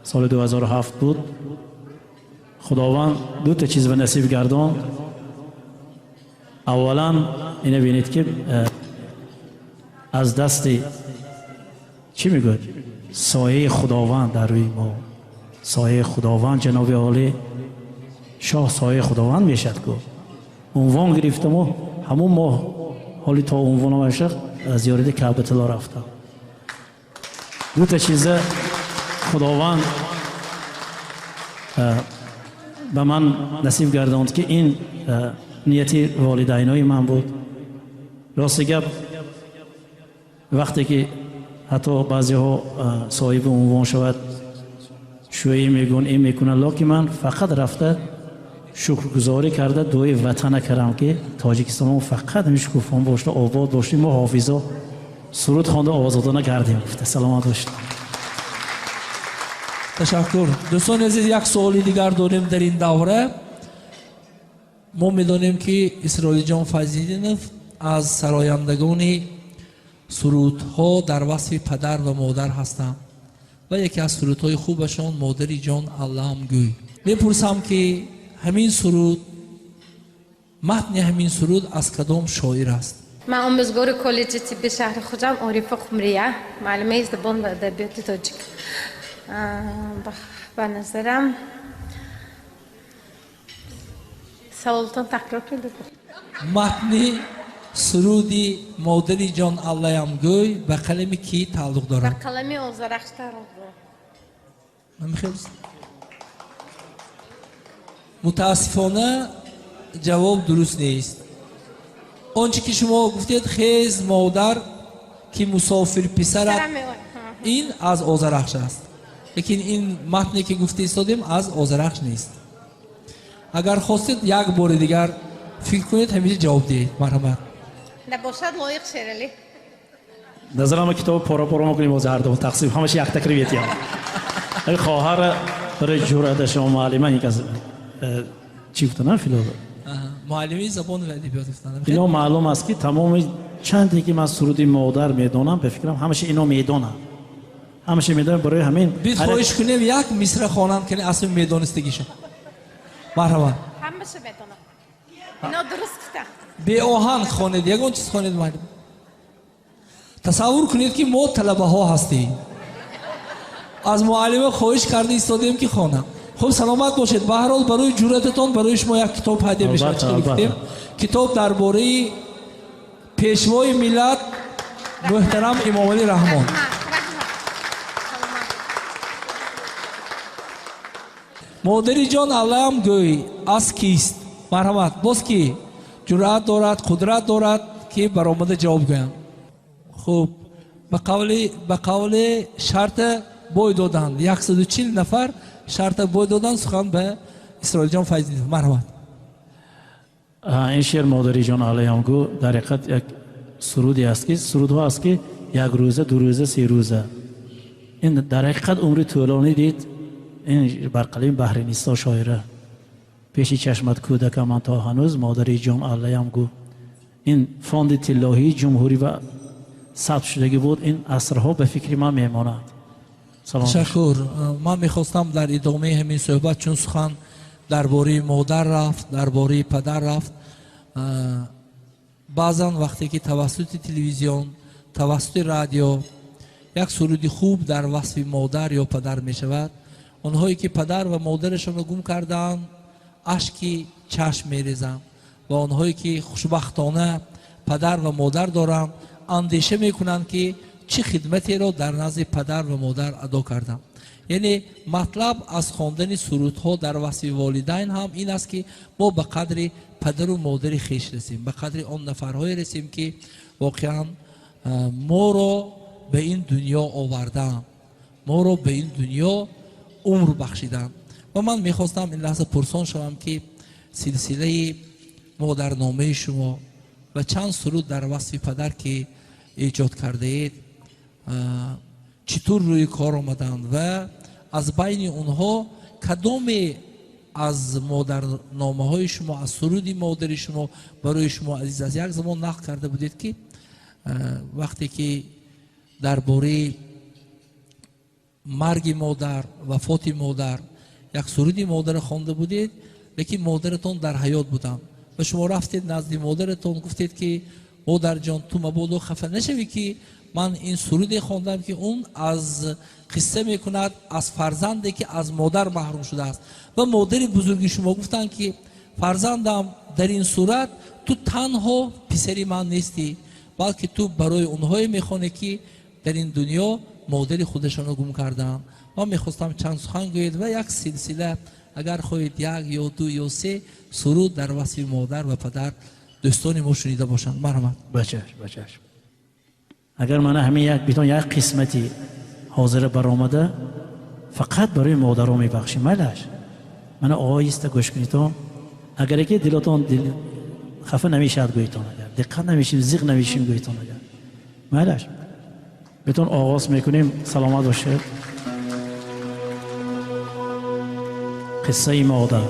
соли 2007 буд. Худованд ду та чиз ба насиб гардон. Аввалан ина бинед ки аз дасти чӣ мегӯяд? Сояи Худованд дар рӯи мо. Сояи Худованд ҷаноби олӣ, шоҳ сояи Худованд мешад ку. Унвон гирифтаму ҳамун моҳ ҳоли то унвон омашад зиёрати Каъбатулло рафтам. Ду та чиза Худованд ба ман насиб гардонд ки ин нияти волидайнои ман буд. Рости гап, вақте ки ҳатто баъзеҳо соҳиби унвон шавад, Шӯӣ мегӯн, ин мекунад, лекин ман фақат рафта шукргузорӣ карда дуои ватана кардам, ки Тоҷикистон фақат ҳамин шукуфон бошад, обод бошад. Мо ҳофизо суруд хонда озодона гардем. Гуфта саломат бошед. Ташаккур. Дӯстони азиз, як суоли дигар дорем дар ин давра. Мо медонем, ки Исроилҷон Файзиддинов аз сарояндагони сурудҳо дар васфи падар ва модар ҳастанд ва яке аз сурудҳои хубашон «Модари ҷон аллаам гӯй». Мепурсам, ки ҳамин суруд, матни ҳамин суруд аз кадом шоир аст? Ман омӯзгори коллеҷи тибби шаҳри Хуҷанд Орифа Хумрия, муаллимаи забон ва адабиёти тоҷик. Ба назарам, саволтон такрор кунед. Матни суруди «Модари ҷон аллаям гӯй» ба қалами кӣ тааллуқ дорад? Ба қалами Озарахш тааллуқ дорад. Мутаассифона, ҷавоб дуруст нест. Он чӣ ки шумо гуфтед, «Хез, модар, ки мусофир писарат», ин аз Озарахш аст, лекин ин матне ки гуфта истодем, аз Озарахш нест. Агар хостед, як бори дигар фикр кунед, ҳамеша ҷавоб диҳед. Марҳамат. Набошад, Лоиқ Шералӣ. Назарам, китоб пора пора мекунем, боз ҳарду тақсим, ҳамаша якта кириб етиям. Хоҳар барои ҷуръата шумо, муаллима, ин кас чӣ гуфтана, филолог? Муаллими забон ва адабиёт гуфтанд. Ино маълум аст, ки тамоми чанде ки ман суруди модар медонам, ба фикрам, ҳамаша ино медонам, ҳамаша медонам, барои ҳамин. Бид хоҳиш кунем, як мисра хонанд, ки асли медонистагиша. Марҳамат. Ҳамаша медонам, ино дуруст гуфтанд. Беоҳанг хонед, ягон чиз хонед, муаллим. Тасаввур кунед, ки мо талабаҳо ҳастем, аз муаллима хоҳиш карда истодем, ки хонам. Хуб, саломат бошед. Ба ҳар ҳол, барои ҷуръататон барои шумо як китоб ҳадя мешавад. Гуфтем, китоб дар бораи пешвои миллат муҳтарам Эмомалӣ Раҳмон. «Модари ҷон аллаам гӯй» аз кист? Марҳамат, боз ки ҷуръат дорад, қудрат дорад, ки баромада ҷавоб гӯянд? Хуб, ба қавли шарта бой доданд, 140 нафар шарта бой доданд. Сухан ба Исроилҷон Файзидинов, марҳамат. Ин шеър, «Модари ҷон аллаям гӯ», дар ҳақиқат як суруде аст, ки сурудҳо аст, ки як рӯза, 2 рӯза, 3 рӯза. Ин дар ҳақиқат умри тӯлонӣ дид. Ин бар қалами Баҳринисо шоира. «Пеши чашмат кӯдакам ман то ҳанӯз, модари ҷон аллаям гӯ». Ин фонди тиллоҳии ҷумҳурӣ ва сабт шудагӣ буд, ин асрҳо ба фикри ман мемонад. Ташаккур. Ман мехостам дар идомаи ҳамин суҳбат, чун сухан дар бораи модар рафт, дар бораи падар рафт, баъзан вақте ки тавассути телевизион, тавассути радио як суруди хуб дар васфи модар ё падар мешавад, онҳое ки падар ва модарашонро гум кардаанд, ашки чашм мерезанд ва онҳое ки хушбахтона падар ва модар доранд, андеша мекунанд, ки чӣ хидматеро дар назди падар ва модар адо кардам. Яъне матлаб аз хондани сурудҳо дар васфи волидайн ҳам ин аст, ки мо ба қадри падару модари хеш расем, ба қадри он нафарҳое расем, ки воқеан моро ба ин дунё овардаанд, моро ба ин дунё умр бахшиданд. Ва ман мехостам ин лаҳза пурсон шавам, ки силсилаи модарномаи шумо ва чанд суруд дар васфи падар, ки эҷод кардаед, чӣ тур рӯи кор омаданд ва аз байни онҳо кадоме аз модарномаҳои шумо, аз суруди модари шумо барои шумо азиз аст? Як замон нақл карда будед, ки вақте ки дар бораи марги модар, вафоти модар як суруди модарро хонда будед, лекин модаратон дар ҳаёт буданд ва шумо рафтед назди модаратон, гуфтед, ки модарҷон, ту мабодо хафа нашавӣ, ки ман ин суруде хондам, ки он аз қисса мекунад аз фарзанде, ки аз модар маҳрум шудааст. Ва модари бузурги шумо гуфтанд, ки фарзандам, дар ин сурат ту танҳо писари ман нестӣ, балки ту барои онҳое мехонӣ, ки дар ин дунё модари худашонро гум кардаанд. Ман мехостам чанд сухан гӯед ва як силсила, агар хоҳед, як ё ду ё се суруд дар васфи модар ва падар дӯстони мо шунида бошанд. Марҳамат. Бачаш, бачаш. Агар мана ҳамин як битон, як қисмати ҳозира баромада Фақат барои модаро мебахшем, майлаш. Мана оҳиста гӯш кунедон. Агар яке дилотон дил хафа намешавад гӯйтон, агар диққат намешим, зиқ намешим гӯйтон, агар майлаш. Бетон оғоз мекунем. Саломат бошед. Қиссаи модар.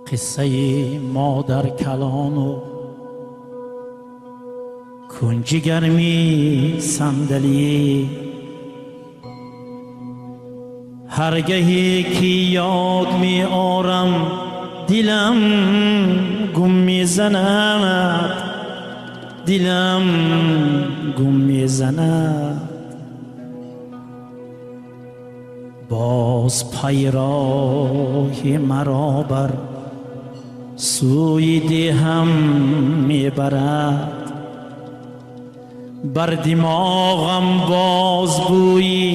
Қиссаи модар калону кунҷи гарми сандалӣ, ҳаргаҳе ки ёд меорам дилам гум мезанад, дилам гум мезанад. Боз пайроҳи маро бар сӯи деҳам мебарад, бар димоғам боз бӯи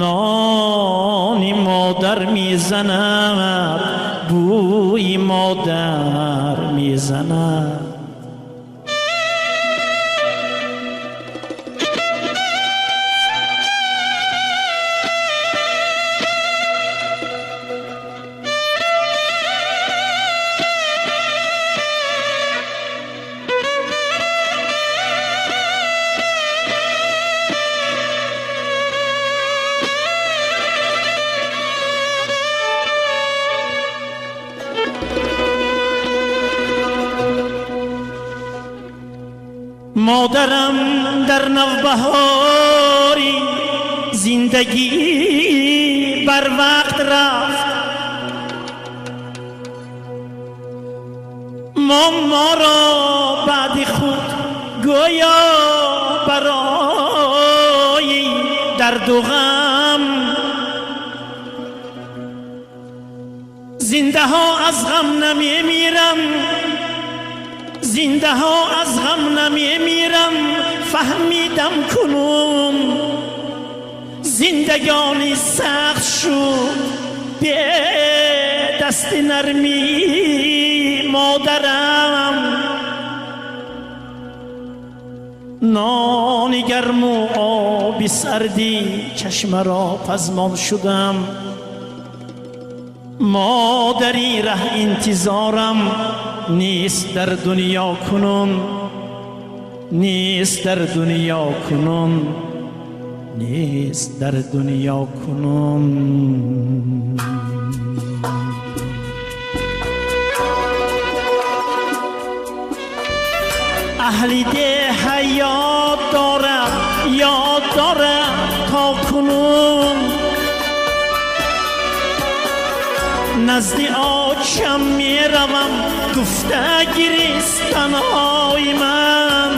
нони модар мезанад, бӯи модар мезанад. Модарам дар навбаҳори зиндагӣ барвақт рафт, мо моро баъди худ гӯё барои дарду ғам. Зиндаҳо аз ғам намемирам, зиндаҳо аз ғам намемирам, фаҳмидам кунун зиндагони сахт шуд бе дасти нарми модарам. Нони гарму оби сарди чашмаро пазмон шудам, модари раҳ интизорам нест дар дунё кунун, нест дар дунё кунун, нест дар дунё кунун. Аҳли деҳа ёд дорад, ёд дорад то кунун, назди очам меравам гуфта гиристанҳои ман.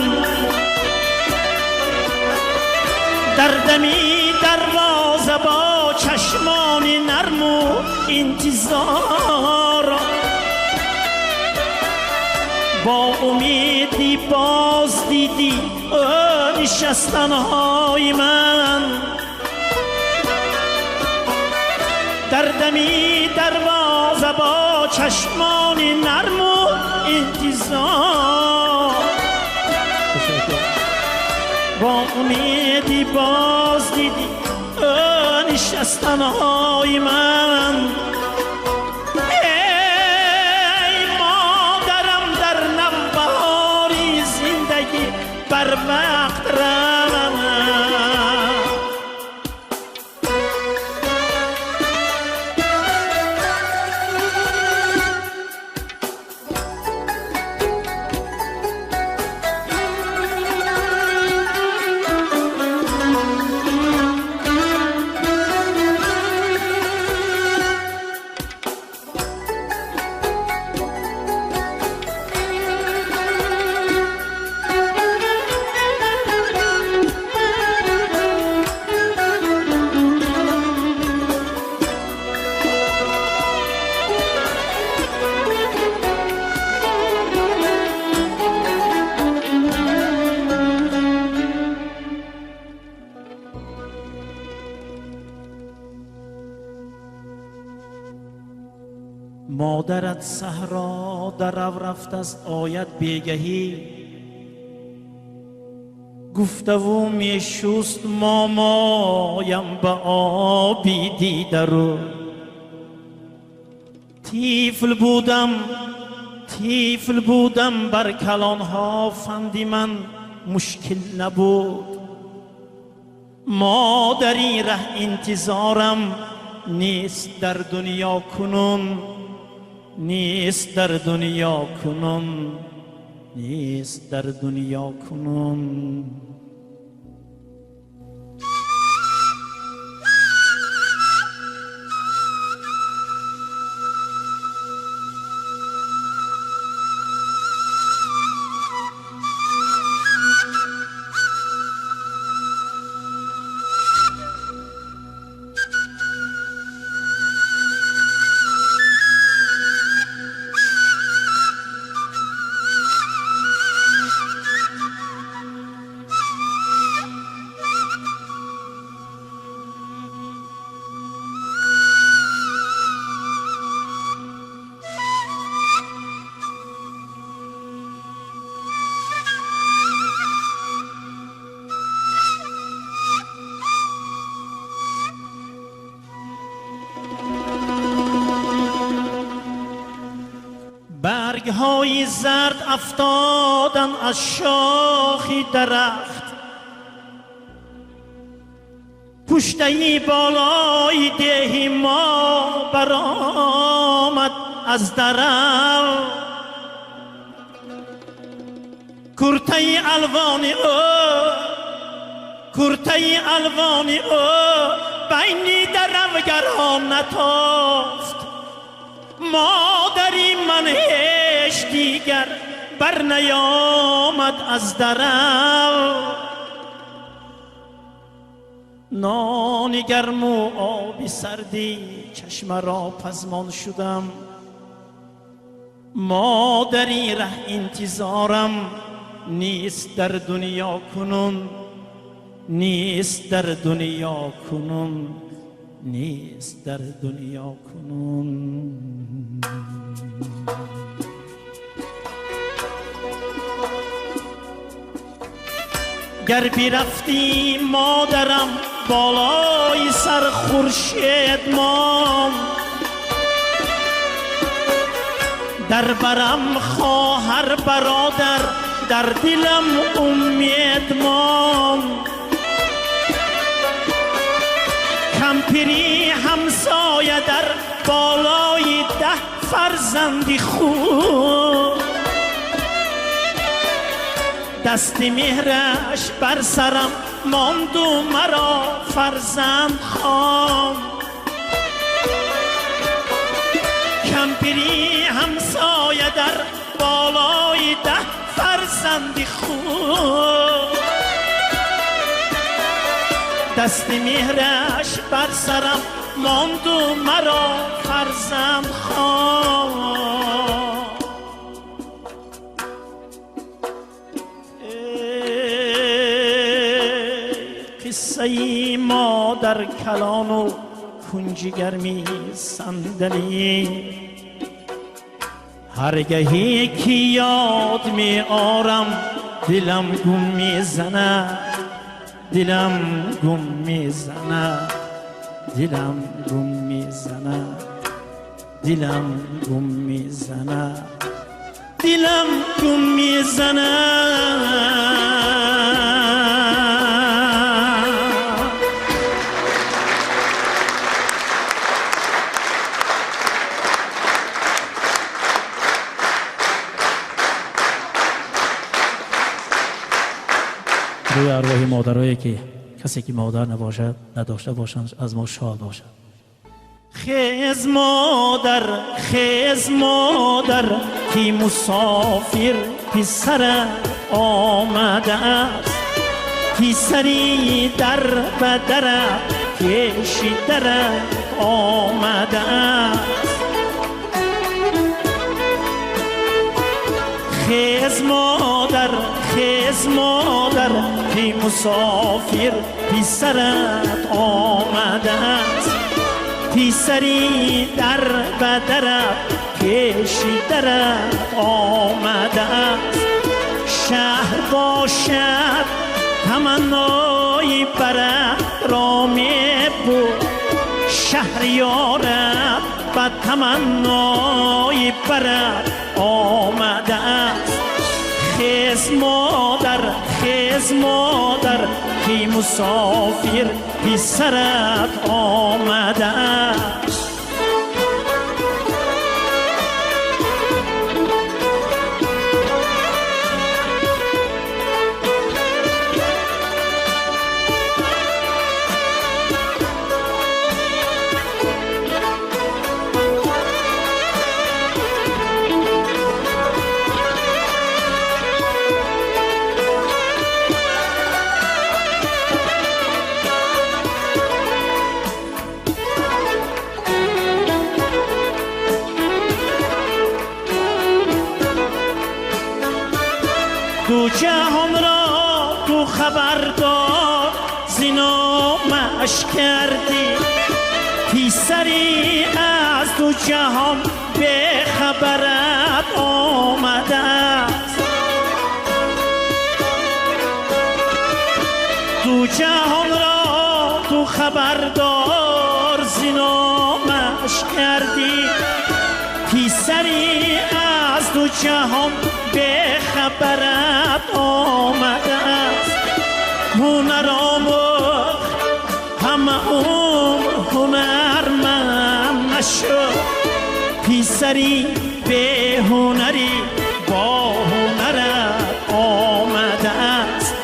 Дар дами дарвоза бо чашмони нарму интизор, бо умеди боз диди ӯ нишастанҳои ман. Дар дами дарвоза бо чашмони нарму интизор, бо умеди боз диди ӯ нишастанҳои ман. Эй модарам дар навбаҳори зиндагӣ барвақт равам. Модарат саҳро дарав рафтаст ояд бегаҳӣ. Гуфтаву мешуст момоям ба оби дидару. Тифл будам, тифл будам, бар калонҳо фанди ман мушкил набуд. Модари раҳ интизорам нест дар дунё кунун, нест дар дунё кунун, нест дар дунё кунун. Баргҳои зард афтоданд аз шохи дарахт, пуштаи болои деҳи мо баромад аз дарав. Куртаи алвони ӯ, куртаи алвони ӯ байни даравгарон натофт. Модари ман ҳеҷ дигар бар наёмад аз дарав. Нони гарму оби сарди чашмаро пазмон шудам. Модари раҳ интизорам нест дар дунё кунун, нест дар дунё кунун, нест дар дунё кунун. Гар бирафтӣ модарам болои сар хуршед мом, дар барам хоҳар бародар, дар дилам умед мом. Кампири ҳамсоя дар болои 10 фарзанди худ, дасти меҳраш бар сарам монду маро фарзанд хом. Кампири ҳамсоя дар болои 10 фарзанди худ, дасти меҳраш бар сарам монду маро фарзанд хом. Қиссаи модар калону кунҷи гарми сандалӣ, ҳаргаҳе ки ёд меорам дилам гум мезанад, дилам гум мезанад, дилам гум мезанад, дилам гум мезанад, дилам гум мезанад. Рӯи арвоҳи модарое ки касе ки модар набошад, надошта бошанд, аз мо шод бошад. Хез модар, хез модар, ки мусофир писарат омадааст, писари дар ба дарат пеши дарат омадааст. Хез модар, хез модар, ки мусофир писарат омадааст, писари дар ба дарат пеши дарат омадааст. Шаҳр бошад таманнои барат ро мебуд, шаҳриёрат ба таманнои барат омадааст. Хез модар, хез модар, ки мусофир писарат омадааст. ду ҷаҳонро ту хабардор зиномаш кардӣ, писаре аз ду ҷаҳон бехабарат омадааст. Ду ҷаҳонро ту хабардор зиномаш кардӣ, писаре аз ду ҷаҳон бехабарат омадааст. Ҳунар омӯхт ҳама умр ҳунарманд нашуд, писари беҳунарӣ бо ҳунарат омадааст.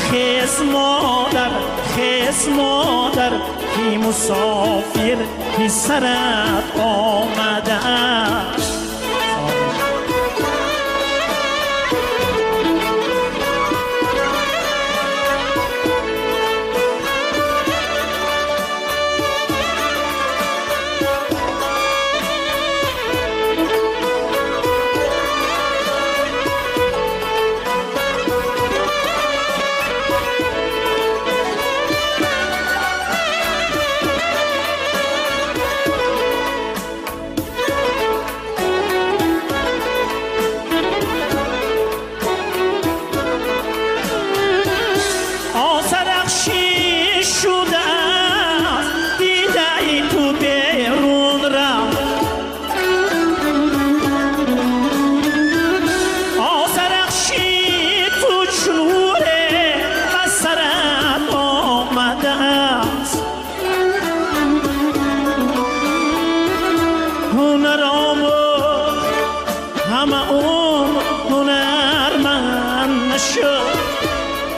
Хез модар, хез модар, ки мусофир писарат омадааст.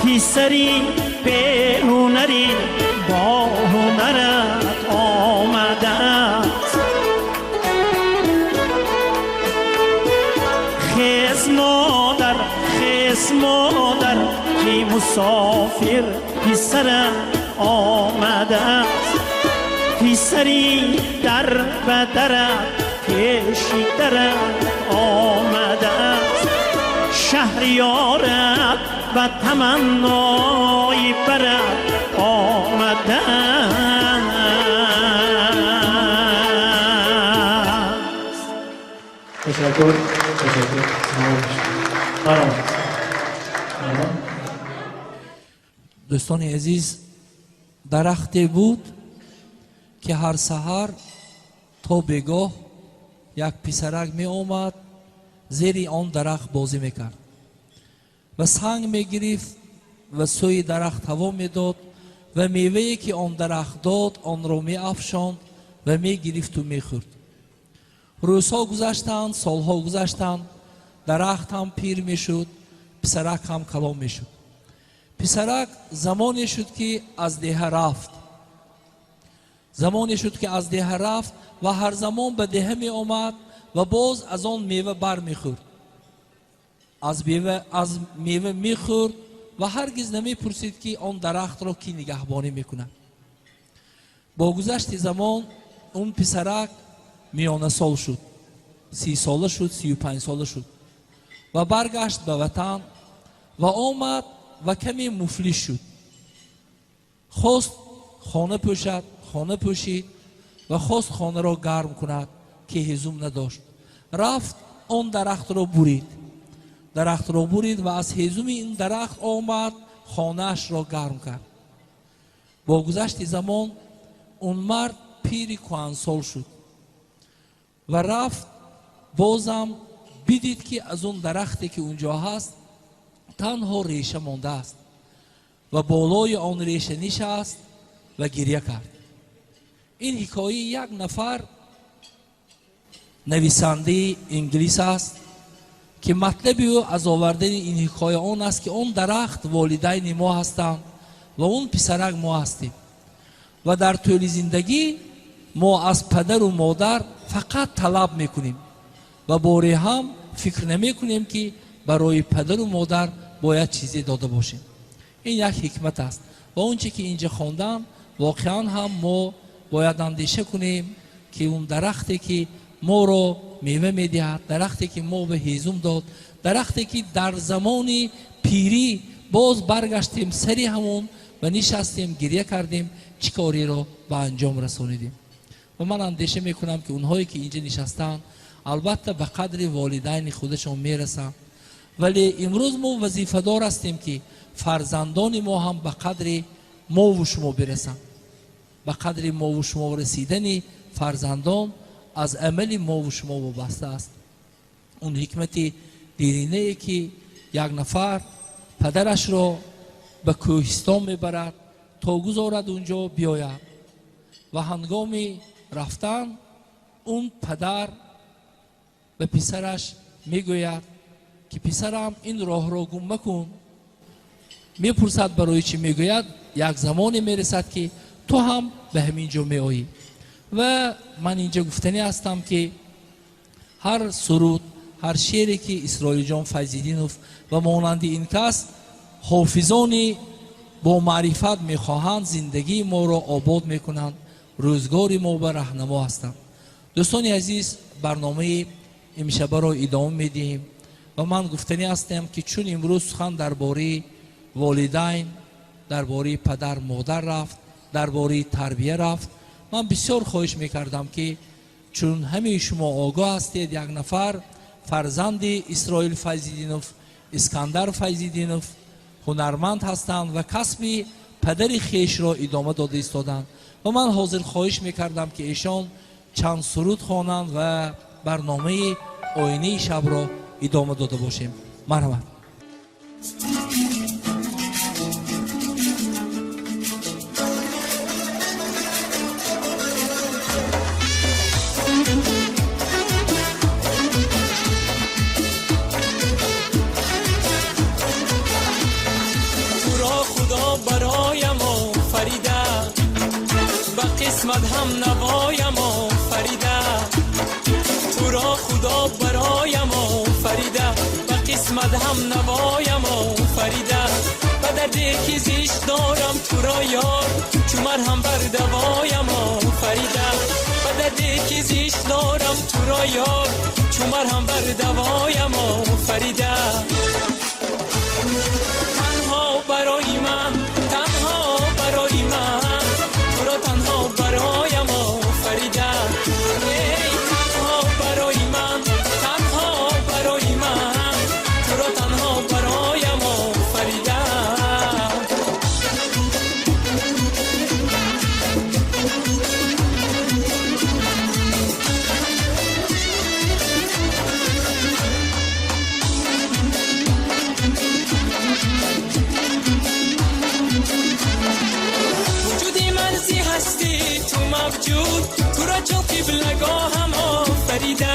پسری به هنری با هنرت آمده است. خیز مادر، خیز مادر، که مسافر پسرت آمده است. پسری در به درت پیشی درت آمده است. شهریارت و تمنای برت آمده است. تشکر، تشکر. دوستان عزیز، درختی بود که هر سحر تا بگاه یک پسرک می آمد زیر آن درخت بازی میکرد و سنگ میگرفت و سوی درخت هوا میداد و میوه‌ای که آن درخت داد آن را میافشاند و میگرفت و میخورد. روزها گذشتند، سالها گذشتند، درخت هم پیر میشد، پسرک هم کلان میشد. پسرک زمانی شد که از ده رفت، زمانی شد که از ده رفت و هر زمان به ده می آمد و باز از آن میوه بر میخورد، از میوه میخورد و هرگز نمیپرسید که آن درخت را کی نگهبانی میکند. با گذشت زمان اون پسرک میانه سال شد، 30 ساله شد، 35 ساله شد و برگشت به وطن و آمد و کمی مفلس شد. خواست خانه پوشد، خانه پوشید و خواست خانه را گرم کند که هیزم نداشت. Рафт, он дарахтро бурид, дарахтро бурид ва аз ҳезуми ин дарахт омад, хонаашро гарм кард. Бо гузашти замон он мард пири кӯҳансол шуд ва рафт, бозам бидид, ки аз он дарахте, ки унҷо ҳаст, танҳо реша мондааст, ва болои он реша нишаст ва гиря кард. Ин ҳикояи як нафар нависандаи инглис аст, ки матлаби ӯ аз овардани ин ҳикоя он аст, ки он дарахт волидайни мо ҳастанд ва он писарак мо ҳастем ва дар тӯли зиндагӣ мо аз падару модар фақат талаб мекунем ва боре ҳам фикр намекунем, ки барои падару модар бояд чизе дода бошем. Ин як ҳикмат аст ва он че ки инҷа хондам, воқеан ҳам мо бояд андеша кунем, ки он дарахте, ки моро мева медиҳад, дарахте, ки мо ба ҳезум дод, дарахте, ки дар замони пирӣ боз баргаштем сари ҳамон ва нишастем, гиря кардем, чӣ кореро ба анҷом расонидем? Ва ман андеша мекунам, ки онҳое, ки инҷа нишастаанд, албатта ба қадри волидайни худашон мерасанд, вале имрӯз мо вазифадор ҳастем, ки фарзандони мо ҳам ба қадри мову шумо бирасанд. Ба қадри мову шумо расидани фарзандон аз амали мову шумо вобаста аст. Он ҳикмати диринае, ки як нафар падарашро ба кӯҳистон мебарад, то гузорад унҷо биёяд, ва ҳангоми рафтан он падар ба писараш мегӯяд, ки писарам, ин роҳро гум макун. Мепурсад, барои чӣ? Мегӯяд, як замоне мерасад, ки ту ҳам ба ҳамин ҷо меоӣ. Ва ман инҷа гуфтанӣ ҳастам, ки ҳар суруд, ҳар шеъре, ки Исроилҷон Файзиддинов ва монанди ин кас ҳофизони бо маърифат мехоҳанд, зиндагии моро обод мекунанд, рӯзгори мо ба раҳнамо ҳастанд. Дӯстони азиз, барномаи имшабаро идома медиҳем ва ман гуфтанӣ ҳастам, ки чун имрӯз сухан дар бораи волидайн, дар бораи падар модар рафт, дар бораи тарбия рафт, ман бисёр хоҳиш мекардам, ки чун ҳамаи шумо огоҳ ҳастед, як нафар фарзанди Исроил Файзиддинов, Искандар Файзиддинов, ҳунарманд ҳастанд ва касби падари хешро идома дода истоданд, ва ман ҳозир хоҳиш мекардам, ки эшон чанд суруд хонанд ва барномаи оинаи шабро идома дода бошем. Марҳамат. Туро Худо бароям офарида, ба қисмат ҳам навоям офарида. Туро Худо бароям офарида, ба қисмат ҳам навоям офарида. Ба дарде ки зишт дорам туро ёр, чу марҳам бар давоям офарида. Ба дарде ки зишт дорам туро ёр, чу марҳам бар давоям офарида. Танҳо барои ман, танҳо барои ман, туро танҳо бароям офарида. Эй, танҳо барои ман, танҳо барои ман, туро танҳо бароям офарида. Вуҷуди ман зи ҳастӣ ту мавҷуд, туро чун қиблагоҳам офарида.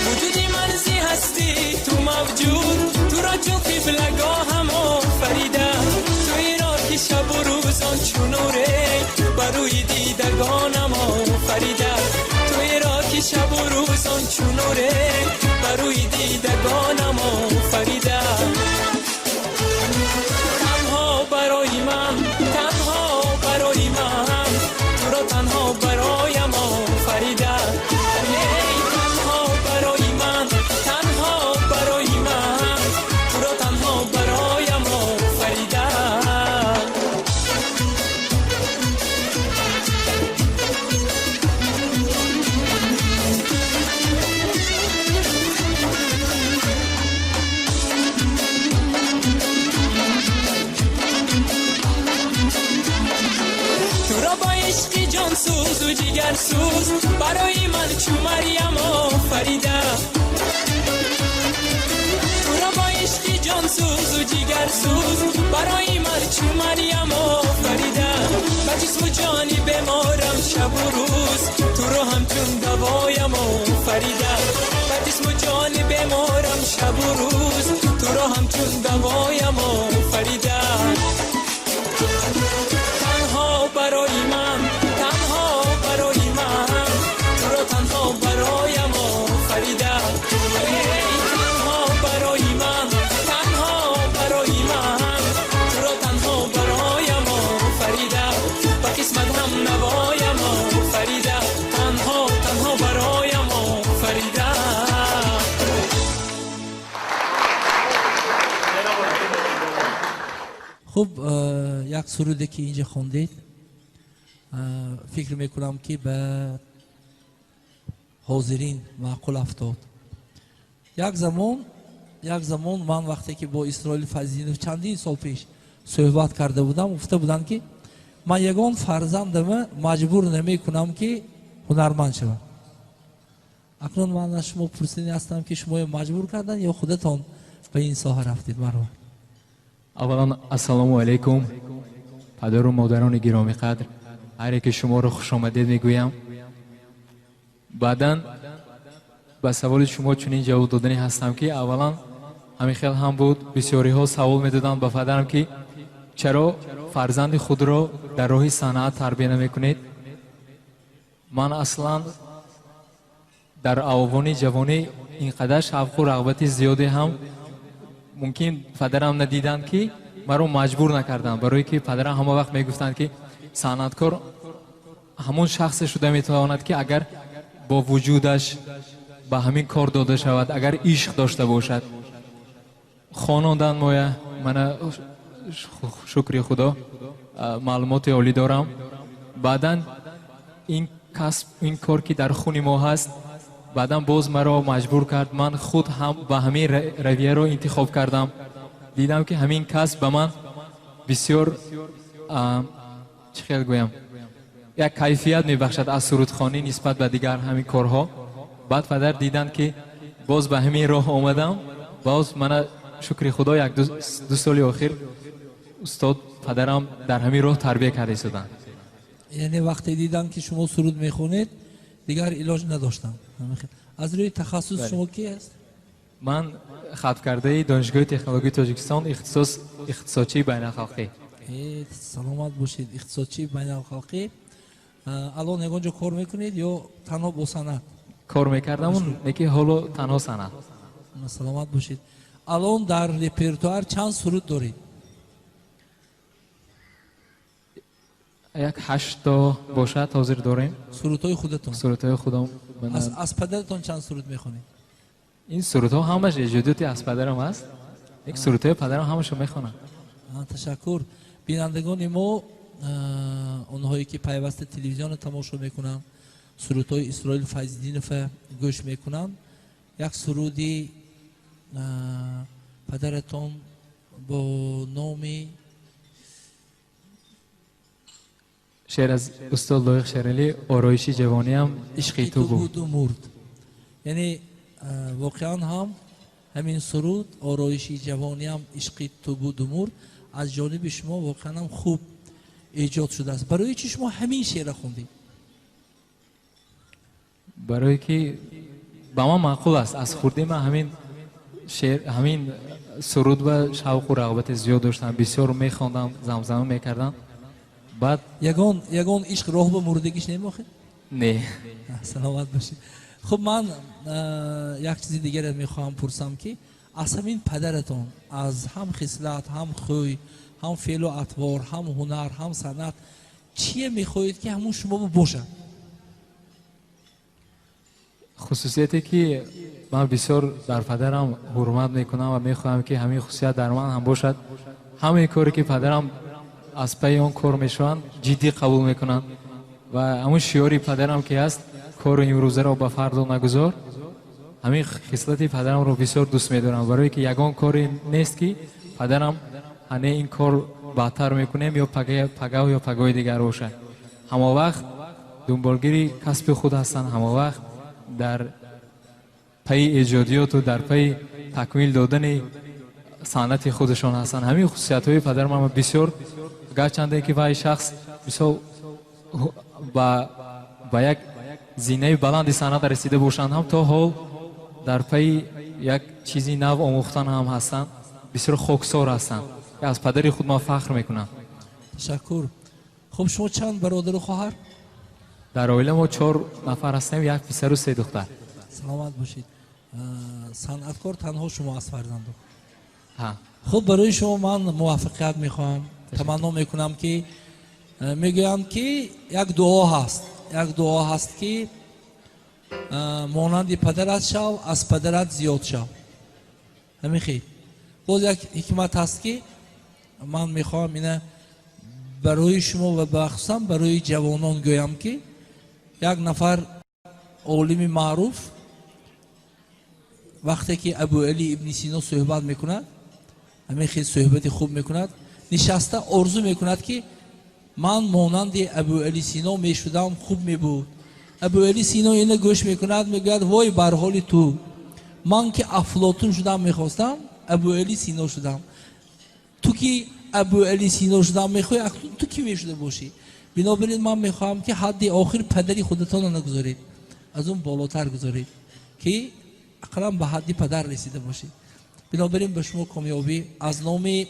Вуҷуди ман зи ҳастӣ ту мавҷуд, туро чун қиблагоҳам офарида. Туиро ки шабу рӯзон чу нуре бар рӯи дидагонам офарида. Туиро ки шабу рӯзон чу нуре бар рӯи дидагонам офарида. Танҳо барои ман, танҳо барои ман, туро танҳо бароям офарида. Эй, танҳо барои ман, танҳо барои ман, туро танҳо бароям офарида. ҷигарсӯз барои ман чу Марьям офарида. Туро бо ишқи ҷонсӯзу ҷигарсӯз барои ман чу Марьям офарида. Ба ҷисму ҷони беморам шабу рӯз туро ҳамчун давоям офарида. Ба ҷисму ҷони беморам шабу рӯз туро ҳамчун давоям офарида. Танҳо барои ман, танҳо барои ман, туро танҳо бароям офарида. Эй, танҳо барои ман, танҳо барои ман, туро танҳо бароям офарида. Ба қисмат ҳам навоям офарида, танҳо, танҳо бароям офарида. Хуб, як суруде ки инҷа хондед, фикр мекунам ки ба ҳозирин маъқул афтод. Як замон ман вақте ки бо Исроил Файзиддинов чандин сол пеш суҳбат карда будам, гуфта буданд ки ман ягон фарзандама маҷбур намекунам ки ҳунарманд шавад. Акнун ман аз шумо пурсидани ҳастам ки шуморо маҷбур карданд ё худатон ба ин соҳа рафтед? Марҳабо. Аввалан ассалому алайкум, падару модарони гиромиқадр, ҳар яке шуморо хушомадед мегӯям. Баъдан ба саволи шумо чунин ҷавоб додани ҳастам ки аввалан ҳамин хел ҳам буд, бисёриҳо савол медоданд ба падарам ки чаро фарзанди худро дар роҳи санъат тарбия намекунед. Ман аслан дар авони ҷавонӣ ин қадар шавқу рағбати зиёде ҳам мумкин падарам надиданд ки маро маҷбур накарданд, барое ки падарам ҳама вақт мегуфтанд ки санъаткор ҳамон шахсе шуда метавонад ки агар бо вуҷудаш ба ҳамин кор дода шавад, агар ишқ дошта бошад. Хонондан моя мана шукри худо маълумоти олӣ дорам. Баъдан ин касб, ин кор ки дар хуни мо ҳаст, баъдан боз маро маҷбур кард. Ман худ ҳам ба ҳамин равияро интихоб кардам. Дидам ки ҳамин касб ба ман бисёр чӣ хел гӯям, як кайфият мебахшад аз сурудхонӣ нисбат ба дигар ҳамин корҳо. Баъд падар диданд ки боз ба ҳамин роҳ омадам. Боз мана шукри худо як ду соли охир устод падарам дар ҳамин роҳ тарбия карда истоданд. Яъне вақте диданд ки шумо суруд мехонед, дигар илоҷ надоштам. Аз рӯи тахассус шумо ки аст? Ман хатмкардаи Донишгоҳи технологияи Тоҷикистон, ихтисос иқтисодчии байналхалқӣ. Саломат бошед. Иқтисодчии байналхалқӣ. Алон ягон ҷо кор мекунед ё танҳо бо санъат? Кор мекардам, лекин ҳоло танҳо санъат. Саломат бошед. Алон дар репертуар чанд суруд доред? Як 8 то бошад ҳозир дорем. Сурудҳои худатон? Сурудҳои худам. Аз падаратон чанд суруд мехонед? Ин сурудҳо ҳамаш эҷодиёти аз падарам аст. Як сурудҳои падарам ҳамашо мехонам. Ташаккур. Бинандагони мо, онҳое ки пайваста телевизионро тамошо мекунанд, сурудҳои Исроил Файзиддинова гӯш мекунанд, як суруди падаратон бо номи шеър аз устод Лоиқ Шералӣ, ороиши ҷавониам ишқи ту буд мурд. Яъне воқеан ҳам ҳамин суруд ороиши ҷавониам ишқи ту буду мурд аз ҷониби шумо воқеан ҳам хуб эҷод шудааст. Барои чӣ шумо ҳамин шеърро хондед? Барое ки ба ман маъқул аст. Аз хурдӣ ман ҳамин шеър, ҳамин суруд ба шавқу рағбати зиёд доштам, бисёр мехондам, замзама мекардам. Баъд ягон ишқ роҳ ба мурдагиш намеохед? Не. Саломат бошед. Хуб, ман як чизи дигаре мехоҳам пурсам ки аз ҳамин падаратон аз ҳам хислат, ҳам хӯй, ҳам феълу атвор, ҳам ҳунар, ҳам санъат чие мехоҳед ки ҳамун шумо бошад? Хусусияте ки ман бисёр дар падарам ҳурмат мекунам ва мехоҳам ки ҳамин хусусият дар ман ҳам бошад. Ҳамаи коре ки падарам аз пайи он кор мешаванд, ҷиддӣ қабул мекунанд ва ҳамун шиёри падарам ки ҳаст, кору имрӯзаро ба фардо нагузор, ҳамин хислати падарамро бисёр дӯст медорам, барое ки ягон коре нест ки падарам ҳане ин кор баъдтар мекунем ё пагаҳ ё пагоҳи дигар бошад. Ҳама вақт дунболгири касби худ ҳастанд, ҳама вақт дар пайи эҷодиёту дар пайи такмил додани санъати худашон ҳастанд. Ҳамин хусусиятҳои падарам ман бисёр, гарчанде ки вай шахс мисол ба як зинаи баланди санъат расида бошанд ҳам, то ҳол дар пайи як чизи нав омӯхтан ҳам ҳастанд, бисёр хоксор ҳастанд. Аз падари худ ман фахр мекунам. Ташаккур. Хуб, шумо чанд бародару хоҳар? Дар оила мо 4 нафар ҳастем, як писару 3 духтар. Саломат бошед. Санъаткор танҳо шумо аз фарзандо? Ҳа. Хуб, барои шумо ман муваффақият мехоҳам. Таманно мекунам ки мегӯянд ки як дуо ҳаст, як дуо ҳаст ки монанди падарат шав, аз падарат зиёд шав. Ҳамин хел. Боз як ҳикмат ҳаст ки ман мехоҳам ина барои шумо ва бахусусан барои ҷавонон гӯям ки як нафар олими маъруф вақте ки Абуали ибни Сино суҳбат мекунад, ҳамин хел суҳбати хуб мекунад, нишаста орзу мекунад ки ман монанди Абуали Сино мешудам, хуб мебуд. Абуали Сино ина гӯш мекунад, мегӯяд: вой бар ҳоли ту, ман ки Афлотун шудам мехостам, Абуали Сино шудам. Ту ки Абуали Сино шудам мехоҳӣ, акнун ту кӣ мешуда бошӣ? Бинобар ин ман мехоҳам ки ҳадди охир падари худатонро нагузоред, аз он болотар гузоред ки ақаллан ба ҳадди падар расида бошед. Бинобар ин ба шумо комёбӣ. Аз номи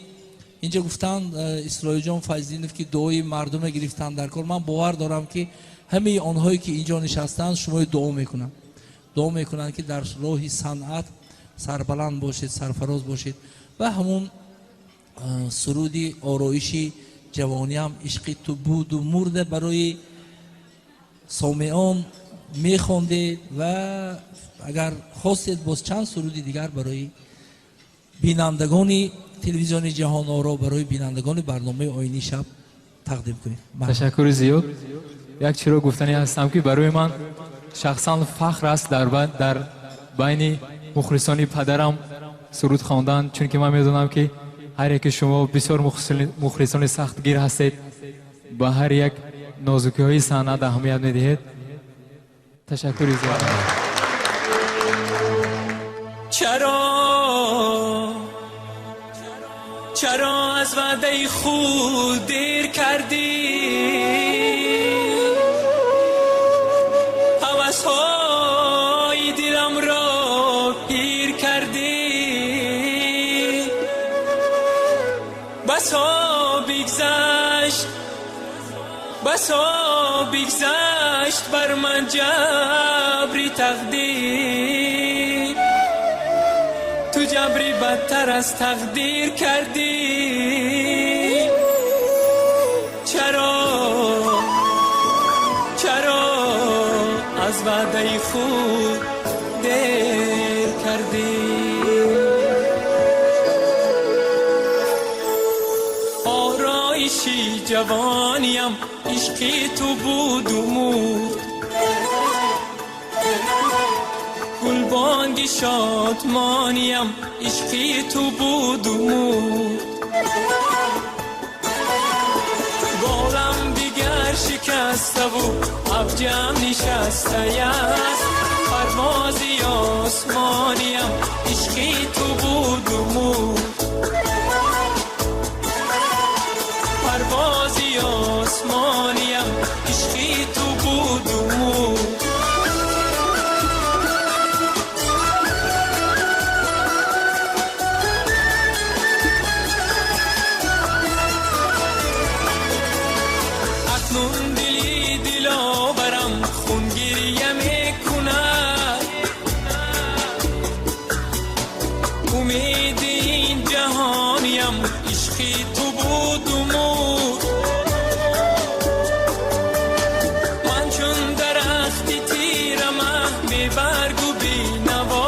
инҷа гуфтанд Исроилҷон Файзиддинов ки дуои мардуме гирифтанд дар кор. Ман бовар дорам ки ҳамаи онҳое ки инҷо нишастанд шумои дуо мекунанд, дуо мекунанд ки дар роҳи санъат сарбаланд бошед, сарфароз бошед ва ҳамун суруди ороиши ҷавониам ишқи ту буду мурда барои сомеон мехондед ва агар хостед боз чанд суруди дигар барои бинандагони телевизиони Ҷаҳоноро, барои бинандагони барномаи Оини шаб тақдим кунед. Ташаккури зиёд. Як чиро гуфтанӣ ҳастам ки барои ман шахсан фахр аст дар байни мухлисони падарам суруд хондан, чунки ман медонам ки ҳар яки шумо бисёр мухлисони сахтгир ҳастед, ба ҳар як нозукиҳои санъат аҳамият медиҳед. Ташаккури зиёд. Чаро аз ваъдаи худ дер кардӣ? Ҳавасҳои диламро пир кардӣ. Басо бигзашт, басо бигзашт бар ман ҷабри тақдир. Ту ҷабри бадтар аз тақдир кардӣ. Чаро, чаро аз ваъдаи худ дер кардӣ? Ороиши ҷавониам ишқи ту буду мурд, гулбонги шодмониам ишқи ту буду мурд. Болам дигар шикаставу авҷам нишастаяст, парвози осмониам ишқи ту буду мурд. Парвози осмониам ишқи ту буду мурд. Акнун дили диловарам хунгирия мекунад, умеди ин ҷаҳониам ишқи ту буду мурд. Ман чун дарахти тирамаҳ бебаргу бенаво,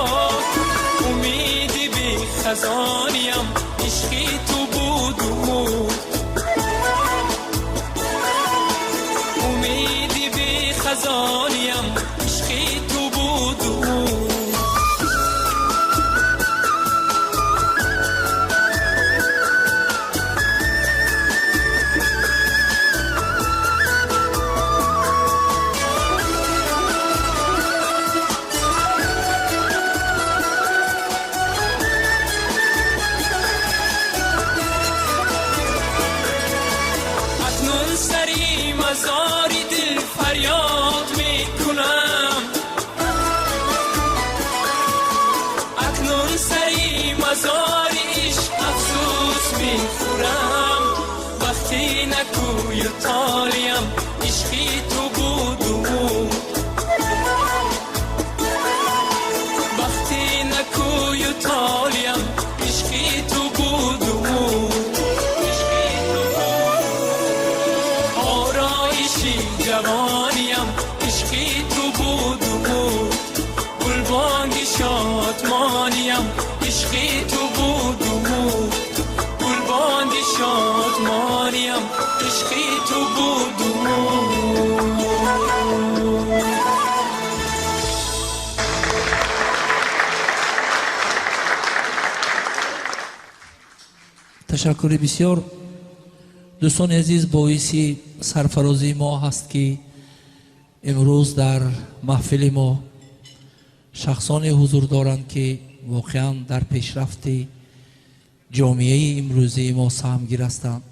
умеди бехазониам ишқи ту буду мурд. Умеди бехазониам ишқи ту буду мурд. мехӯрам. Бахти накӯю толиям ишқи ту буду буд. Бахти накӯю толиям ишқи ту буду буд. Ишқи ту буд. Ороиши ҷавониям ишқи ту буду буд. Гулбонги шодмониям ишқи ту буду буд. Гулбонги шодмониям ишқи ту буду буд. Ташаккури бисёр. Дӯстони азиз, боиси сарфарозии мо ҳаст, ки имрӯз дар маҳфили мо шахсоне ҳузур доранд, ки воқеан дар пешрафти ҷомеаи имрӯзии мо саҳмгир ҳастанд.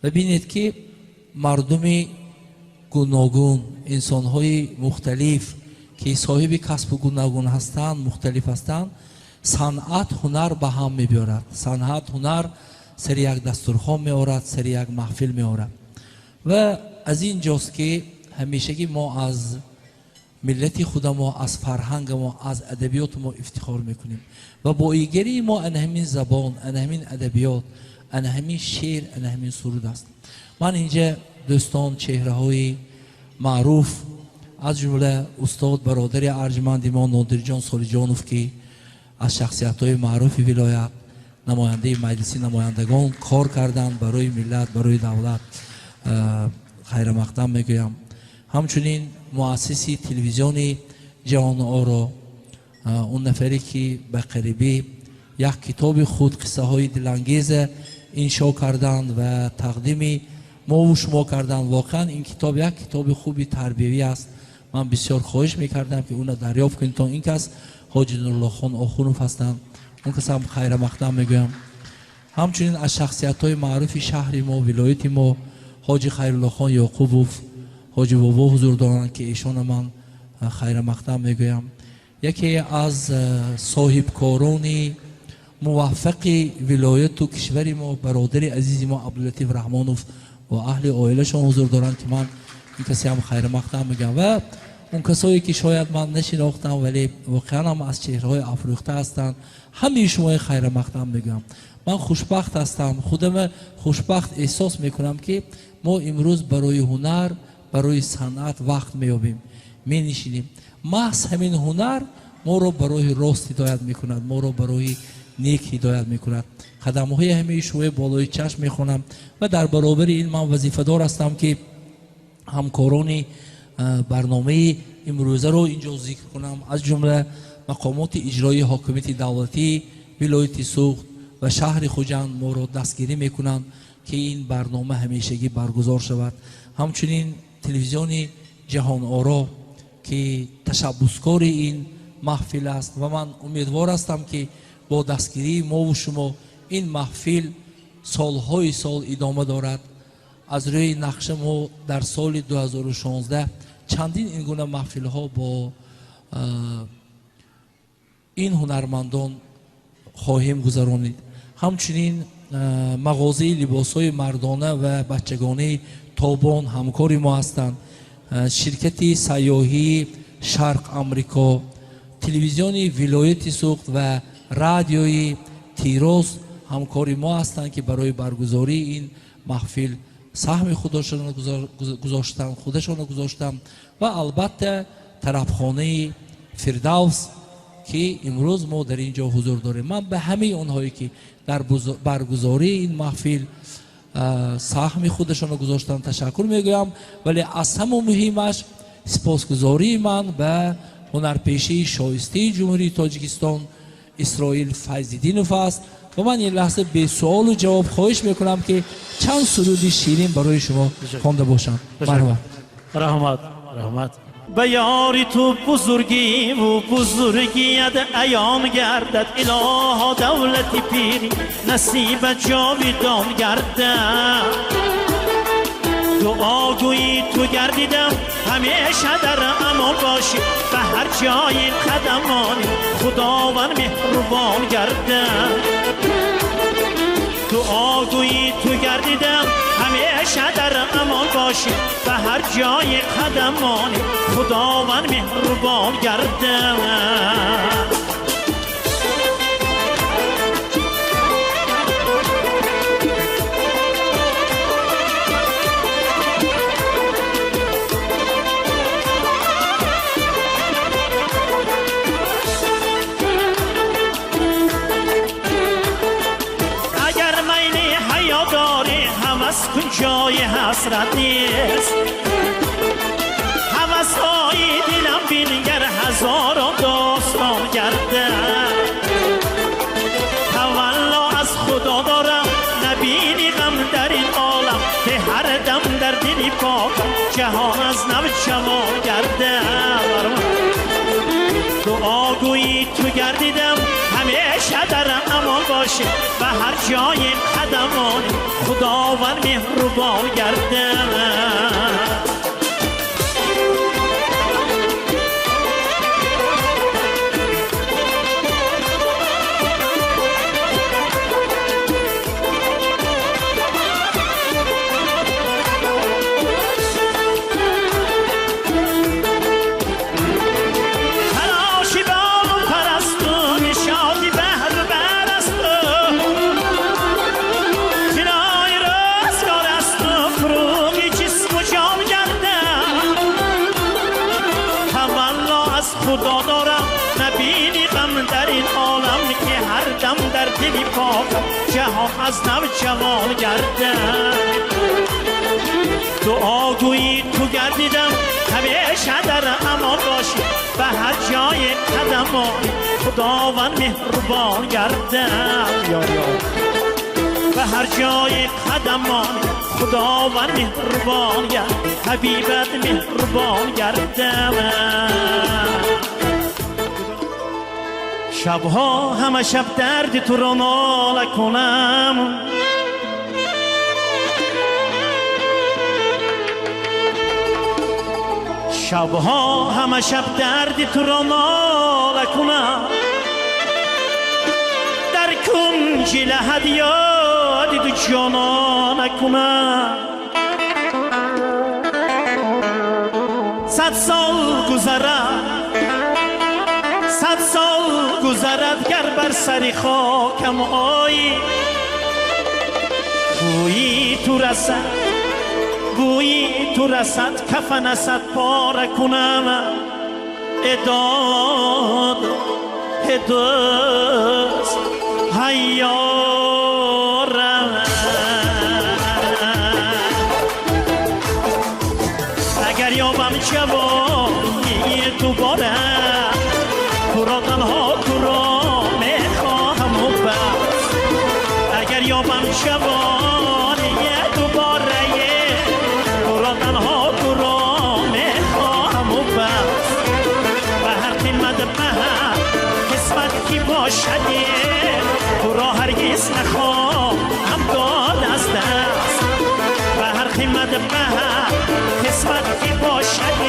Ва бинед, ки мардуми гуногун, инсонҳои мухталиф, ки соҳиби касбу гуногун ҳастанд, мухталиф ҳастанд, санъат, ҳунар ба ҳам мебиёрад. Санъат, ҳунар сари як дастурхон меорад, сари як маҳфил меорад. Ва аз ин ҷост, ки ҳамешагӣ мо аз миллати худамо, аз фарҳангамо, аз адабиёти мо ифтихор мекунем. Ва боигарии мо ана ҳамин забон, ана ҳамин адабиёт, ана ҳамин шеър, ана ҳамин суруд аст. Ман инҷа дӯстон, чеҳраҳои маъруф, аз ҷумла устод бародари арҷманди мо Нодирҷон Солиҷонов, ки аз шахсиятҳои маъруфи вилоят, намояндаи маҷлиси намояндагон кор карданд барои миллат, барои давлат, хайрамақдам мегӯям. Ҳамчунин муассиси телевизиони ҷаҳоноро, он нафаре, ки ба қарибӣ як китоби худ қиссаҳои дилангеза иншо карданд ва тақдими мову шумо карданд. Воқеан ин китоб як китоби хуби тарбиявӣ аст. Ман бисёр хоҳиш мекардам, ки онро дарёфт кунед. То ин кас Ҳоҷи Нуруллохон Охунов ҳастанд, он кас ҳам хайрамақдам мегӯям. Ҳамчунин аз шахсиятҳои маъруфи шаҳри мо, вилояти мо, Ҳоҷи Хайруллохон Ёқубов, Ҳоҷи Бобо ҳузур доранд, ки эшона ман хайрамақдам мегӯям. Яке аз соҳибкорони муваффақи вилояту кишвари мо, бародари азизи мо Абдулатиф Раҳмонов ва аҳли оилашон ҳузур доранд, ки ман ин касе ҳам хайрамақдам мегӯям. Ва он касое, ки шояд ман нашинохтам, вале воқеан ҳам аз чеҳраҳои афрӯхта ҳастанд, ҳамаи шумои хайрамақдам мегӯям. Ман хушбахт ҳастам, худама хушбахт эҳсос мекунам, ки мо имрӯз барои ҳунар, барои санъат вақт меёбем, менишинем. Маҳз ҳамин ҳунар моро ба роҳи рост ҳидоят мекунад, моро ба роҳи нек ҳидоят мекунад. Қадамҳои ҳамаи шумои болои чашм мехонам ва дар баробари ин ман вазифадор ҳастам, ки ҳамкорони барномаи имрӯзаро инҷо зикр кунам, аз ҷумла мақомоти иҷроии ҳокимияти давлатии вилояти Суғд ва шаҳри Хуҷанд моро дастгирӣ мекунанд, ки ин барнома ҳамешагӣ баргузор шавад. Ҳамчунин телевизиони Ҷаҳоноро, ки ташаббускори ин маҳфил аст, ва ман умедвор ҳастам, ки бо дастгирии мову шумо ин маҳфил солҳои сол идома дорад. Аз рӯи нақша мо дар соли 2016 чандин ин гуна маҳфилҳо бо ин ҳунармандон хоҳем гузаронид. Ҳамчунин мағозаи либосҳои мардона ва бачагонаи Тобон ҳамкори мо ҳастанд, ширкати сайёҳии Шарқ Амрико, телевизиони вилояти Суғд ва радиои Тироз ҳамкори мо ҳастанд, ки барои баргузории ин маҳфил саҳми худашонро гузоштанд ва албатта тарабхонаи Фирдавс, ки имрӯз мо дар ин ҷо ҳузур дорем. Ман ба ҳамаи онҳое, ки дар баргузории ин маҳфил саҳми худашонро гузоштанд, ташаккур мегӯям. Вале аз ҳама муҳимаш сипосгузории ман ба ҳунарпешаи шоистаи Ҷумҳурии Тоҷикистон Исроил Файзиддинов аст. Ва ман ин лаҳза бесуолу ҷавоб хоҳиш мекунам, ки чанд суруди ширин барои шумо хонда бошам. Марҳамат. Раҳмат, раҳмат. Ба ёри ту бузургиву бузургият аён гардад, илоҳо давлати пирӣ насибат ҷовидон гардад. Дуогӯи ту гардидам, ҳамеша дар амон бошӣ, ба ҳар ҷои қадамонӣ Худованд меҳрубон гардад. Дуо Дуогӯи ту гардидам ҳамеша дар амон бошӣ ба ҳар ҷои қадамони Худованд меҳрубон гардам. جای حسرت نیست هوس‌های دلم بینگر هزاران داستان گردم. تولا از خدا دارم نبینی غم در این عالم که هر دم در دلی پاکم جهان از نو جمال گردم. دعاگویی تو گردیدم همیشه در امان باشه و هر جای قدمان خداوند مهربان گردم. خدا دارم نبینی غم در این عالم که هر دم در دلی پاکم جهان از نو جمال گردم. دعاگویی تو گردیدم همیشه در امان باشی به هر جای قدم خداوند مهربان گردم. به هر جای قدم خداوند مهربان گرد حبیبت مهربان گردم. شبها همه شب درد تو را ناله کنم شبها همه شب درد تو را ناله کنم در کنج لحد یاد تو جانانه کنم. 100 سال گذرد 100 سال گذرد گر بر سر خاکم آیی بویی تو رسد بویی تو رسد کفن صد پاره کنم. اداد دوست هیارم اگر یابم جوانی دوباره تو را تنها تو را میخواهم و بس. اگر یابم جوانی دوباره تو را تنها تو را میخواهم و بس. به هر قیمت به هر قسمت کی باشد تو را هرگز نخواهم داد از دست. به هر قیمت به هر قسمت کی باشد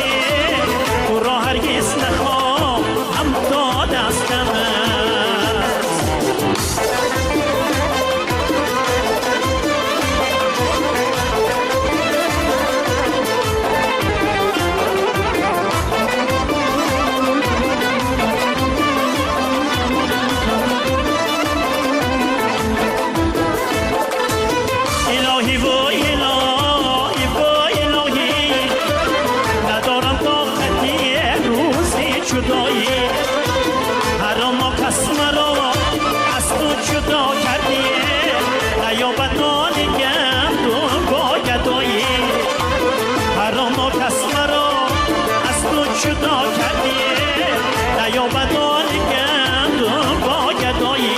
تو را هرگز نخواهم داد از دست. الهی و الهی و الهی ندارم طاقتی روزی جدایی. هر آن کس مرا از تو جدا کردی نیابد نان گندم با گدایی. هر آن کس مرا از تو جدا کردی نیابد نان گندم با گدایی.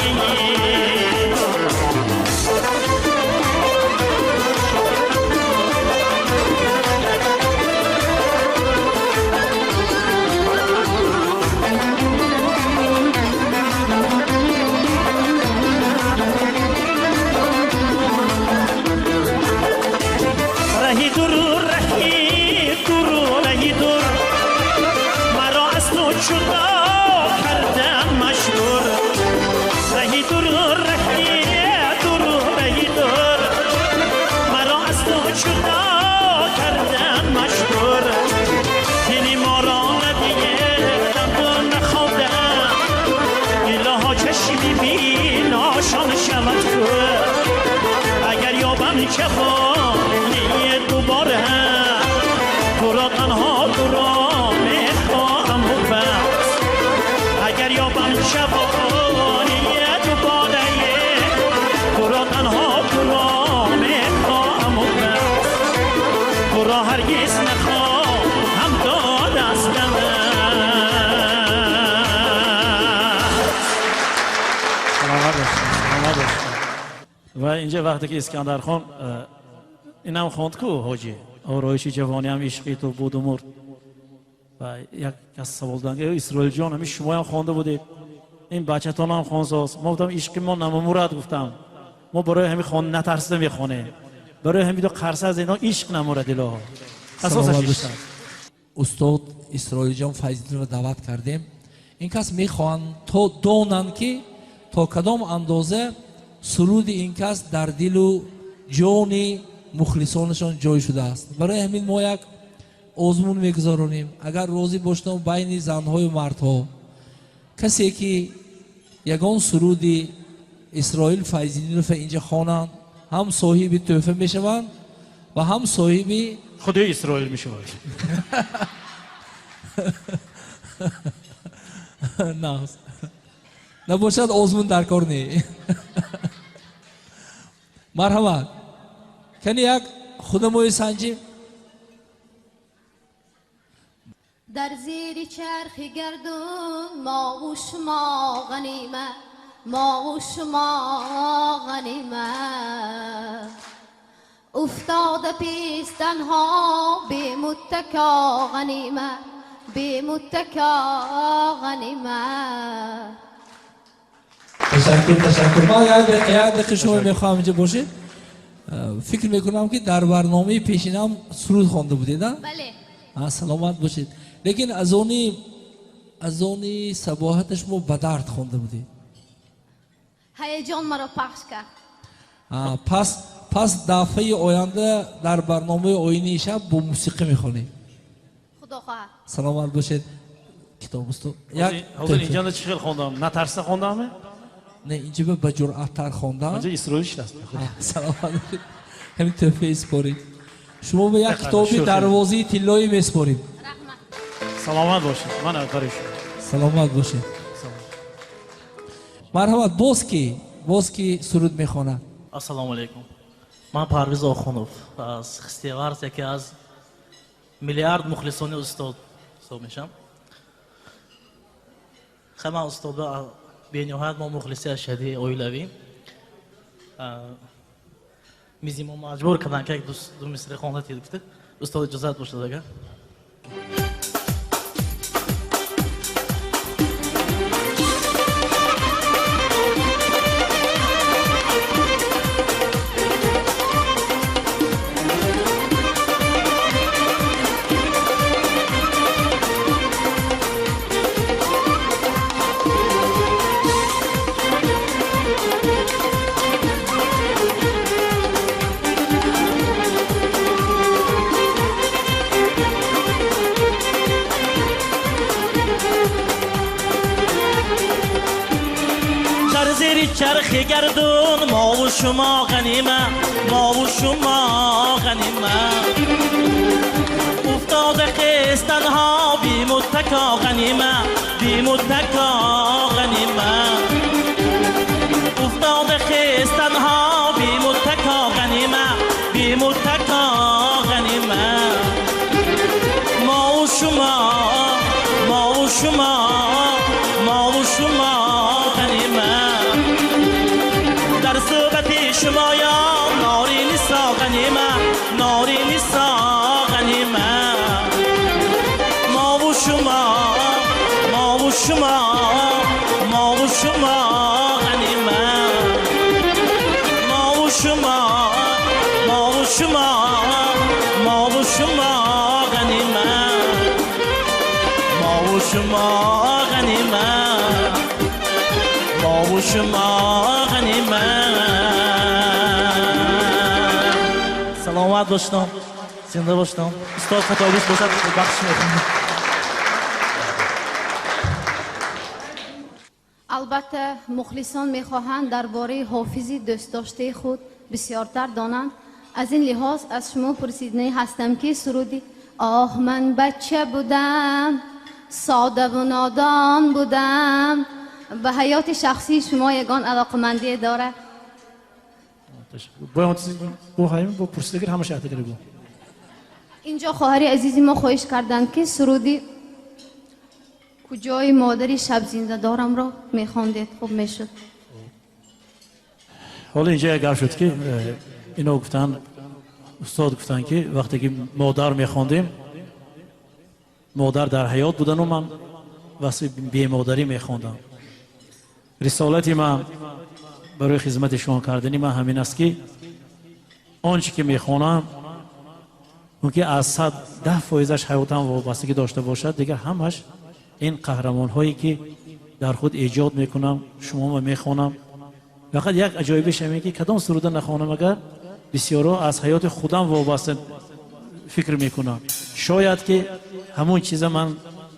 رهی دور رهی دور رهی دور من جوانی دوباره تو را تنها تو را میخواهم و بس اگر یابم جوانی دوباره تو را تنها تو را میخواهم و بس تو را هرگز نخواهم داد از دست. و اینجا وقتی که اسکندر خان اینم خوند کو حاجی آرایش جوانی هم عشقی تو بود و مرد و یک کس سوال دادن که اسرائیل جان همین شما هم خوانده بودید این بچه‌تون هم خوانساز. ما گفتم عشق ما نمورد، گفتم ما برای همین خون نترسیده میخونه برای همین دو قرصه از اینا عشق نمورد اله اساسش عشق. استاد اسرائیل جان فیضی رو دعوت کردیم. این کس میخوان تا دونن که تا کدام اندازه سرود این کس در دل و جان مخلصانشان جای شده است. برای همین ما یک آزمون میگذارونیم. اگر راضی باشتم بین زنهای و مردها کسی که یگان سرود اسرائیل فیضی رو اینجا خوانند هم صاحب تحفه میشوند و هم صاحب خود اسرائیل میشوند. نه نباشد آزمون در کار نی. مرحبا کنی یک خودموی سنجیم. در زیر چرخ گردون ما و شما غنیمه، ما و شما غنیمه، افتاده پیش تنها بی متکا غنیمه، بی متکا غنیمه. تشکر تشکر. من یک دقیقه شما میخوام اینجا باشید. فکر میکنم که در برنامه پیشینم سرود خوانده بودید. بله. سلامت باشید. لیکن از اونی صباحتش ما به درد خوانده بودید. هیجان مرا پخش کرد. پس دفعه آینده در برنامه آینه شب با موسیقی میخوانید. خدا خواهد. سلامت باشید. کتاب استاد. حاضر اینجا چی خیلی خوندم؟ نترسه خوندم؟ نه اینجا به جرأت‌تر خوندم. اینجا اسرائیل است. سلامت باشید. همین تحفه سپارید. شما به یک کتابی دروازه طلایی میسپاریم. سلامت باشید. من افخاری شما. سلامت باشید. مرحبا. باز کی سرود میخواند؟ السلام علیکم. من پرویز آخونوف از خستیورز، یکی از میلیارد مخلصان استاد حساب میشم. خیلی من استاد بینهایت ما مخلصی اشدی оилавӣ. میزی ما مجبور کردن که یک دو مصری خوانده تید گفته. استاد اجازت باشد اگر. چرخ گردون ما و شما غنیمه، ما و شما غنیمه، افتاده خیستنها بی متکا غنیمه، بی متکا غنیمه، افتاده خیستنها بی متکا غنیمه، بی متکا غنیمه، ما و شما، ما و شما، ما و شما غنیمه، در صحبت شما یا ناری نسا غنیمه، ناری نسا غنیمه، ما و شما، ما و شما، ما و شما غنیمه، ما و شما، ما و شما، ما و شما غنیمه، ما و شما غنیمه، ما و شما غنیمه. سلامت باشتم، زنده باشتم. استاد خطابیش باشد بخش میکنم. البته مخلصان میخواهند درباره حافظی دوست داشته خود بسیارتر دانند. Аз ин лиҳоз аз шумо пурсиданӣ ҳастам ки суруди оҳ ман бача будам, содаву нодон будам ба ҳаёти шахсии шумо ягон алоқамандие дорад? Инҷо хоҳари азизи мо хоҳиш карданд ки суруди куҷои модари шаб зиндадорамро мехондед, хуб мешуд. Ҳоло инҷо як гап шуд ки ино гуфтанд, устод гуфтанд ки вақте ки модар мехондем, модар дар ҳаёт будану ман васфи бемодарӣ мехондам. Рисолати ман барои хизмати шумо кардани ман ҳамин аст ки он чӣ ки мехонам мумкин аз 110% ҳаётам вобастагӣ дошта бошад, дигар ҳамаш ин қаҳрамонҳое ки дар худ эҷод мекунам, шуморо мехонам. Фақат як аҷоибиш ҳамин ки кадом суруда нахонам, агар бисёро аз ҳаёти худам вобаста фикр мекунам. Шояд ки ҳамон чиза ман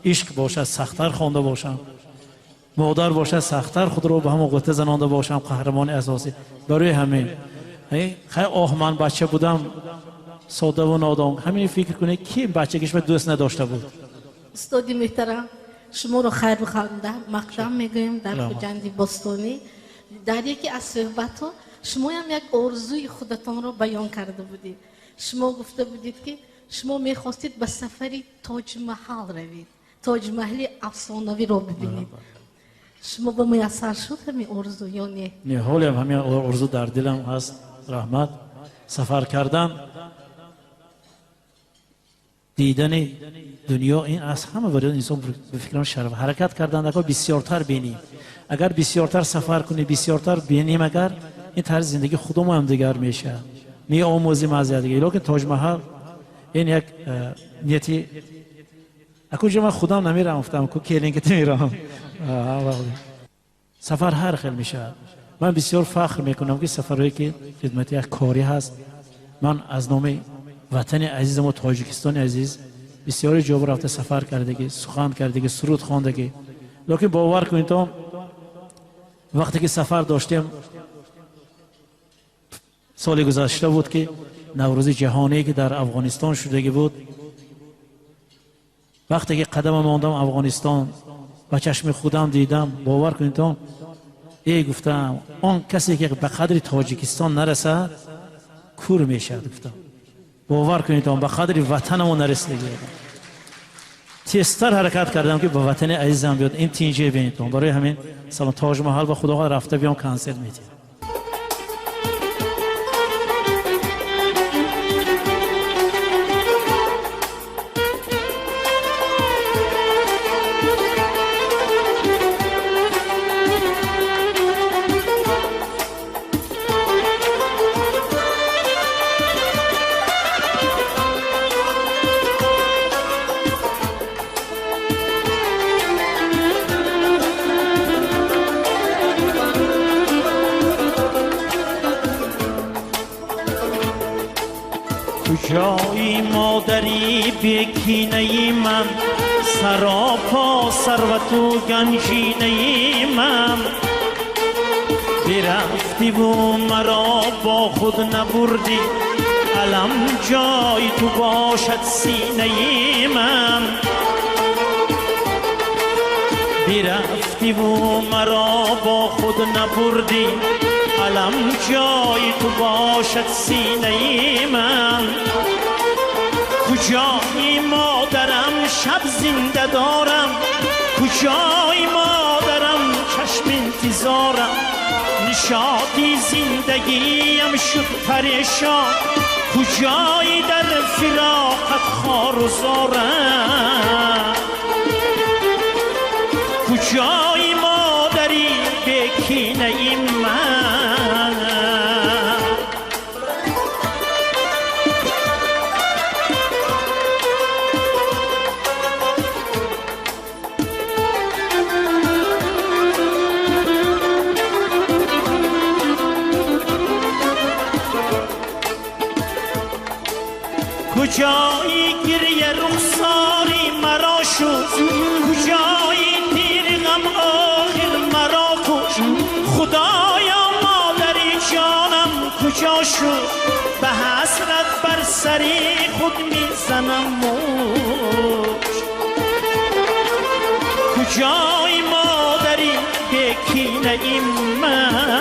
ишқ бошад, сахттар хонда бошам, модар бошад, сахттар худро ба ҳамон ғӯта занонда бошам, қаҳрамони асосӣ. Барои ҳамин хай оҳ ман бача будам, содаву нодон. Ҳамин фикр кунед ки бачагишма дӯст надошта буд. Устоди муҳтарам, шуморо хайру мақдам мегӯем дар Хуҷанди бостонӣ. Дар яке аз суҳбатҳо шумоям як орзуи худатонро баён карда будед. Шумо гуфта будед ки шумо мехостед ба сафари Тоҷмаҳал равед, Тоҷмаҳали афсонавиро бибинед. Шумо ба муяссар шуд ҳамин орзу ё не? Не, ҳолиам ҳамин орзу дар дилам ҳаст. Раҳмат. Сафар кардан, дидани дунё, ин аз ҳама барои инсон ба фикрам шараф. Ҳаракат кардан агар бисёртар бинем, агар бисёртар сафар кунем, бисёртар бинем, агар ин тарзи зиндагии худамон дигар мешавад, меомӯзем аз якдигар. Лекин Тоҷмаҳал ин як нияти акунҷо ман худам намерам, гуфтам ку келингите мерам. Сафар ҳар хел мешавад. Ман бисёр фахр мекунам ки сафарҳое ки хидмати як корӣ ҳаст, ман аз номи ватани азизамо Тоҷикистони азиз бисёри ҷо рафта сафар кардагӣ, сухан кардагӣ, суруд хондагӣ. Лекин бовар кунед, то вақте ки сафар доштем, соли гузашта буд ки Наврӯзи ҷаҳоние ки дар Афғонистон шудагӣ буд, вақте ки қадама мондам Афғонистон, ба чашми худам дидам, бовар кунед, то эй гуфтам, он касе ки ба қадри Тоҷикистон нарасад, кур мешавад. Гуфтам, бовар кунед, ба қадри ватанамо нарасидагӣ. Тезтар ҳаракат кардам ки ба ватани азизам биёд, ин тинҷе бинед. Барои ҳамин салом Тоҷмаҳал ба Худо рафта биём, консерт медиҳам. куҷои модари бекинаи ман, саропо сарвату ганҷинаи ман, бирафтиву маро бо худ набурдӣ, алам ҷои ту бошад синаи ман. Бирафтиву маро бо худ набурдӣ, алам ҷои ту бошад синаи ман. Куҷои модарам шаб зинда дорам, куҷои модарам чашм интизорам, нишоти зиндагиям шуд парешон, куҷои дар фироқат хору зорам, куҷои модари бекинаи ман. کجایی گریه رخساری مرا شد، کجایی تیر غم آخر مرا کش، خدایا مادری جانم کجا شد، به حسرت بر سری خود میزنم مشت. کجای مادری به کینه این من؟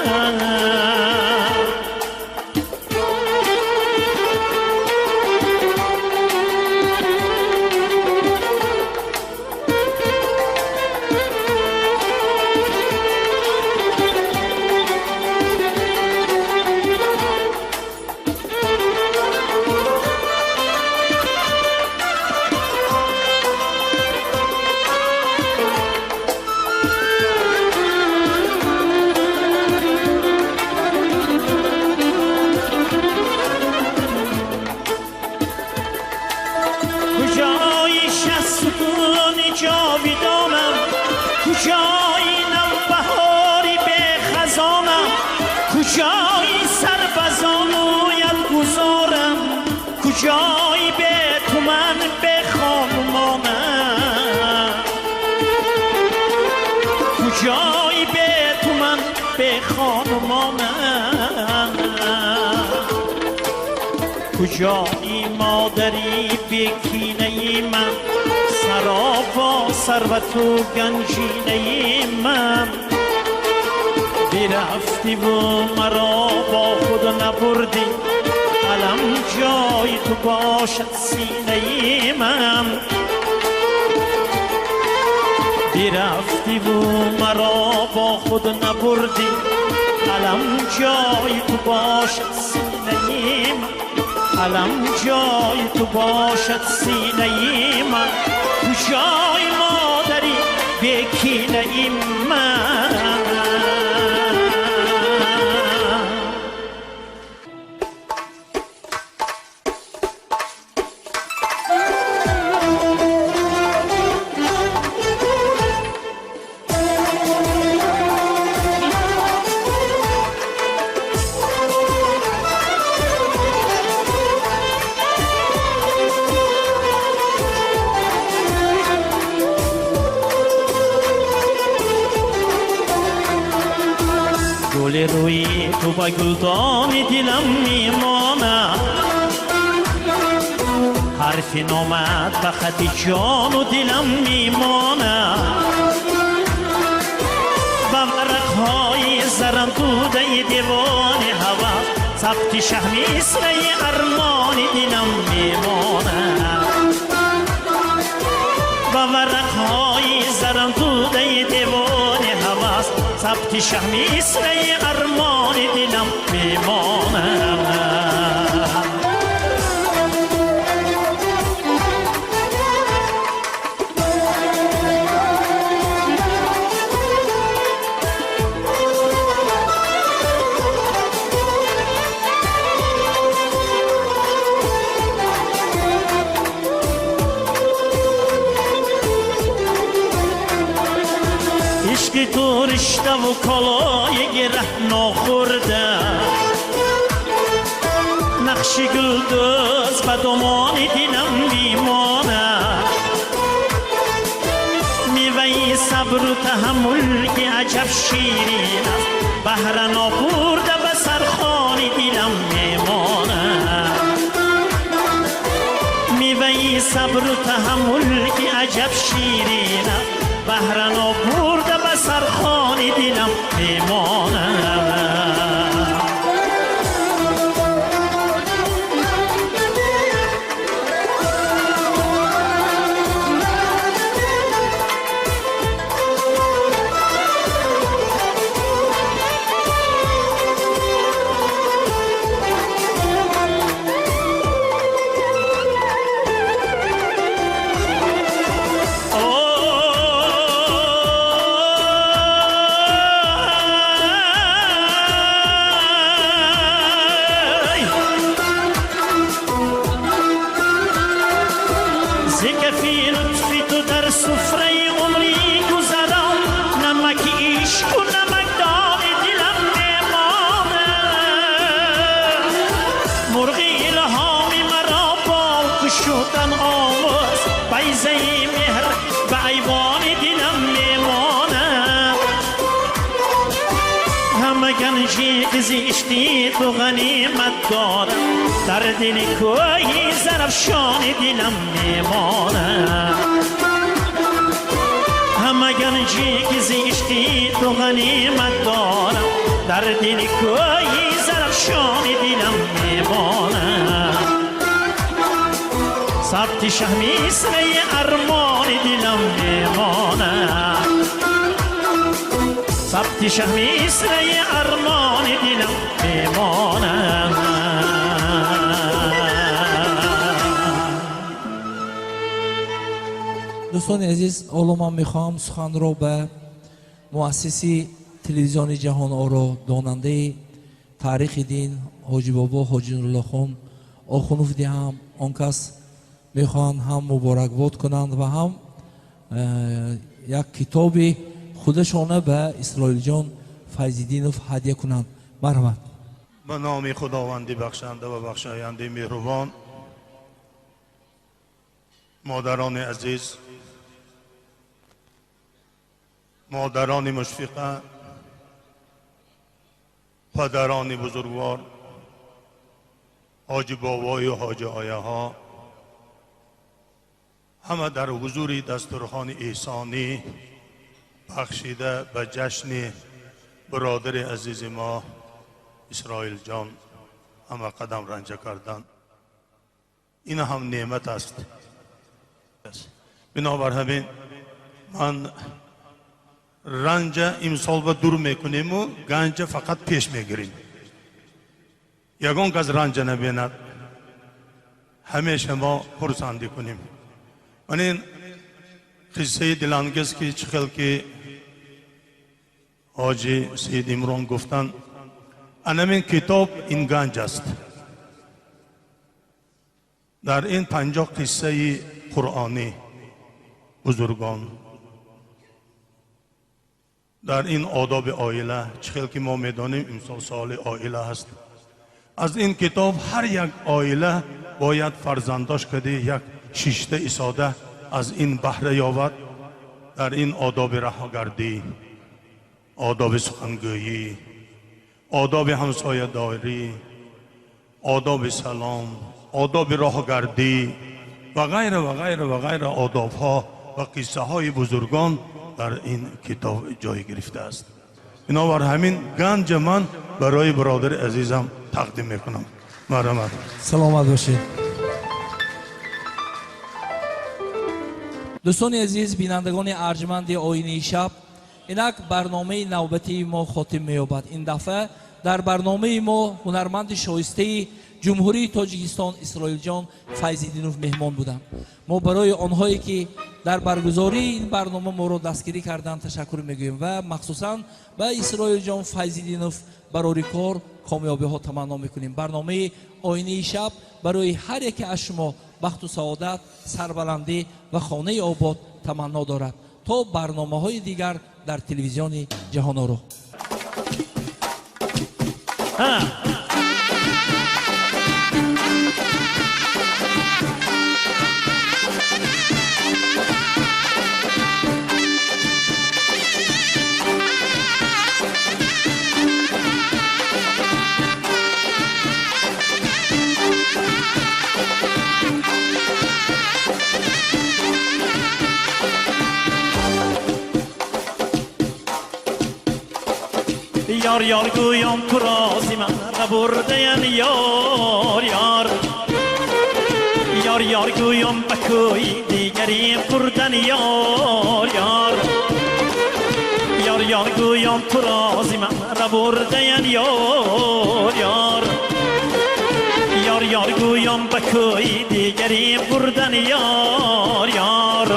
کجای نوبهاری به خزانم، کجای سر بزانویت گذارم، کجای به تو من به خانمانم، کجای به تو من به خانمانم، کجای مادری به کینه من، سرابا ثروت و گنجینه من. برفتی و مرا با خود نبردی، علم جای تو باشد سینه من. برفتی و مرا با خود نبردی، علم جای تو باشد سینه من، علم جای تو باشد سینه من. کجای مادری به کینه من؟ روی تو با گلدان دلم میماند، حرفی نامد به خط جان و دلم میماند، به ورقهای زرم دوده دیوان هوا ثبت شهمیسره ارمان دلم میماند، به ورقهای زرم دوده دیوان هوا ثبت شهمیسره ارمان دلم میماند. عشق تو رشته و کالای گره ناخورده، نقش گلدوز به دامان دلم میماند، میوه صبر و تحمل که عجب شیرین است، بهره نابرده به سرخوان دلم میماند، میوه صبر و تحمل که عجب شیرین است، بهره نابرده به سرخوان دلم میماند. گنجی که زیشتی تو غنیمت دارم، در دل کوهی زرفشان دلم میمانم. همه گنجی که زیشتی تو غنیمت دارم، در دل کوهی زرفشان دلم میمانم. ثبت شهمیسه ارمان دلم میمانم، ثبت شهمیسه ارمان دلم میمانم. Дӯстони азиз, ҳоло ман мехоҳам суханро ба муассиси телевизиони Ҷаҳоноро, донандаи таърихи дин Ҳоҷи Бобо Ҳоҷи Нуруллохон Охунов диҳам. Он кас мехоҳанд ҳам муборакбод кунанд ва ҳам як китоби худашона ба Исроилҷон Файзиддинов ҳадя кунанд. Марҳамат. Ба номи Худованди бахшанда ва бахшояндаи меҳрубон, модарони азиз, модарони мушфиқа, падарони бузургвор, ҳоҷи бобою ҳоҷи ояҳо, ҳама дар ҳузури дастурхони эҳсонӣ бахшида ба ҷашни бародари азизи мо Исроилҷон ҳама қадам ранҷа карданд. Ин ҳам неъмат аст. Бинобар ҳамин ман ранҷа имсол ба дур мекунему ганҷа фақат пеш мегирем. Ягон кас ранҷа набинад, ҳамеша мо хурсандӣ кунем. Ман ин қиссаи дилангез ки чӣ хел ки ҳоҷи Саид Имрон гуфтанд, анамин китоб ин ганҷ аст. Дар ин 50 қиссаи қуръонӣ бузургон, дар ин одоби оила чӣ хел ки мо медонем имсол соли оила ҳаст, аз ин китоб ҳар як оила бояд фарзандош кади як шишта исода аз ин баҳра ёбад. Дар ин одоби раҳогардӣ, одоби сухангӯӣ, одоби ҳамсоядорӣ, одоби салом, одоби роҳгардӣ ва ғайра ва ғайра ва ғайра одобҳо ва қиссаҳои бузургон дар ин китоб ҷой гирифтааст. Бинобар ҳамин ганҷа ман барои бародари азизам тақдим мекунам. Марҳамат. Саломат бошед. Дӯстони азиз, бинандагони арҷманди Оинаи шаб, инак барномаи навбатии мо хотим меёбад. Ин дафъа дар барномаи мо ҳунарманди шоистаи Ҷумҳурии Тоҷикистон Исроилҷон Файзиддинов меҳмон буданд. Мо барои онҳое ки дар баргузории ин барнома моро дастгирӣ карданд ташаккур мегӯем ва махсусан ба Исроилҷон Файзиддинов барори кор комёбиҳо таманно мекунем. Барномаи Оинаи шаб барои ҳар яке аз шумо бахту саодат, сарбаландӣ ва хонаи обод таманно дорад. То барномаҳои дигар дар телевизиони Ҷаҳоноро. یار یار گویم تو رازی من ربردین یار یار، یار یار گویم به کوی دیگری بردن یار یار، یار یار گویم تو رازی من ربردین یار یار، یار یار گویم به کوی دیگری بردن یار یار.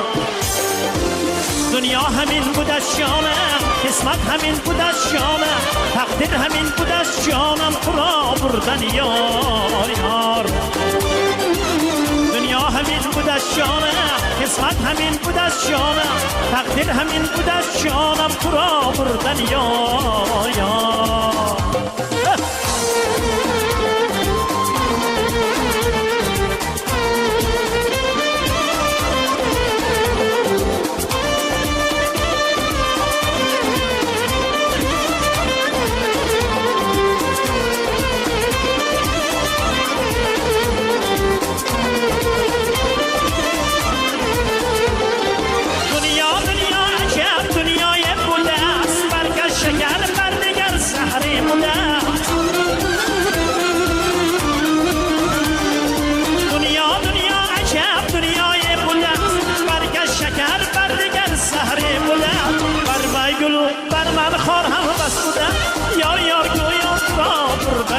دنیا همین بود از جانم، قسمت همین بود از جانم، تقدیر همین بود از جانم، تو را بردن یار یار. دنیا همین بود از جانم، قسمت همین بود از جانم، تقدیر همین بود از جانم، تو را بردن یار یار.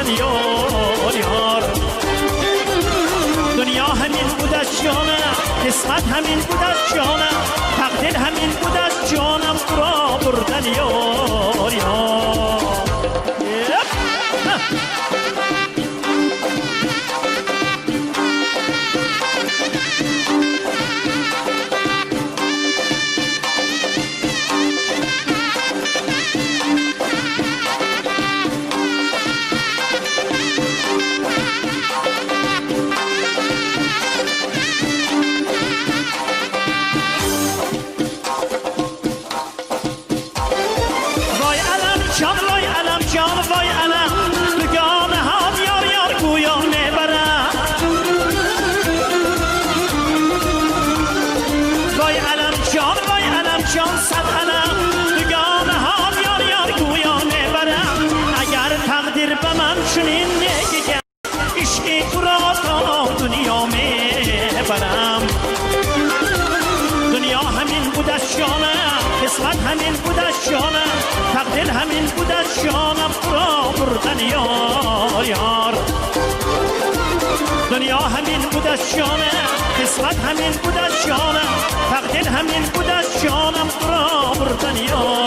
بردن یار یار. دنیا همین بود از جانم، قسمت همین بود از جانم، تقدیر همین بود از جانم را بردن یار یار. قسمت همین بود از جانم، تقدیر همین بود از جانم را بردن یار یار. دنیا همین بود از جانم، قسمت همین بود از جانم، تقدیر همین بود از جانم را بردن یار.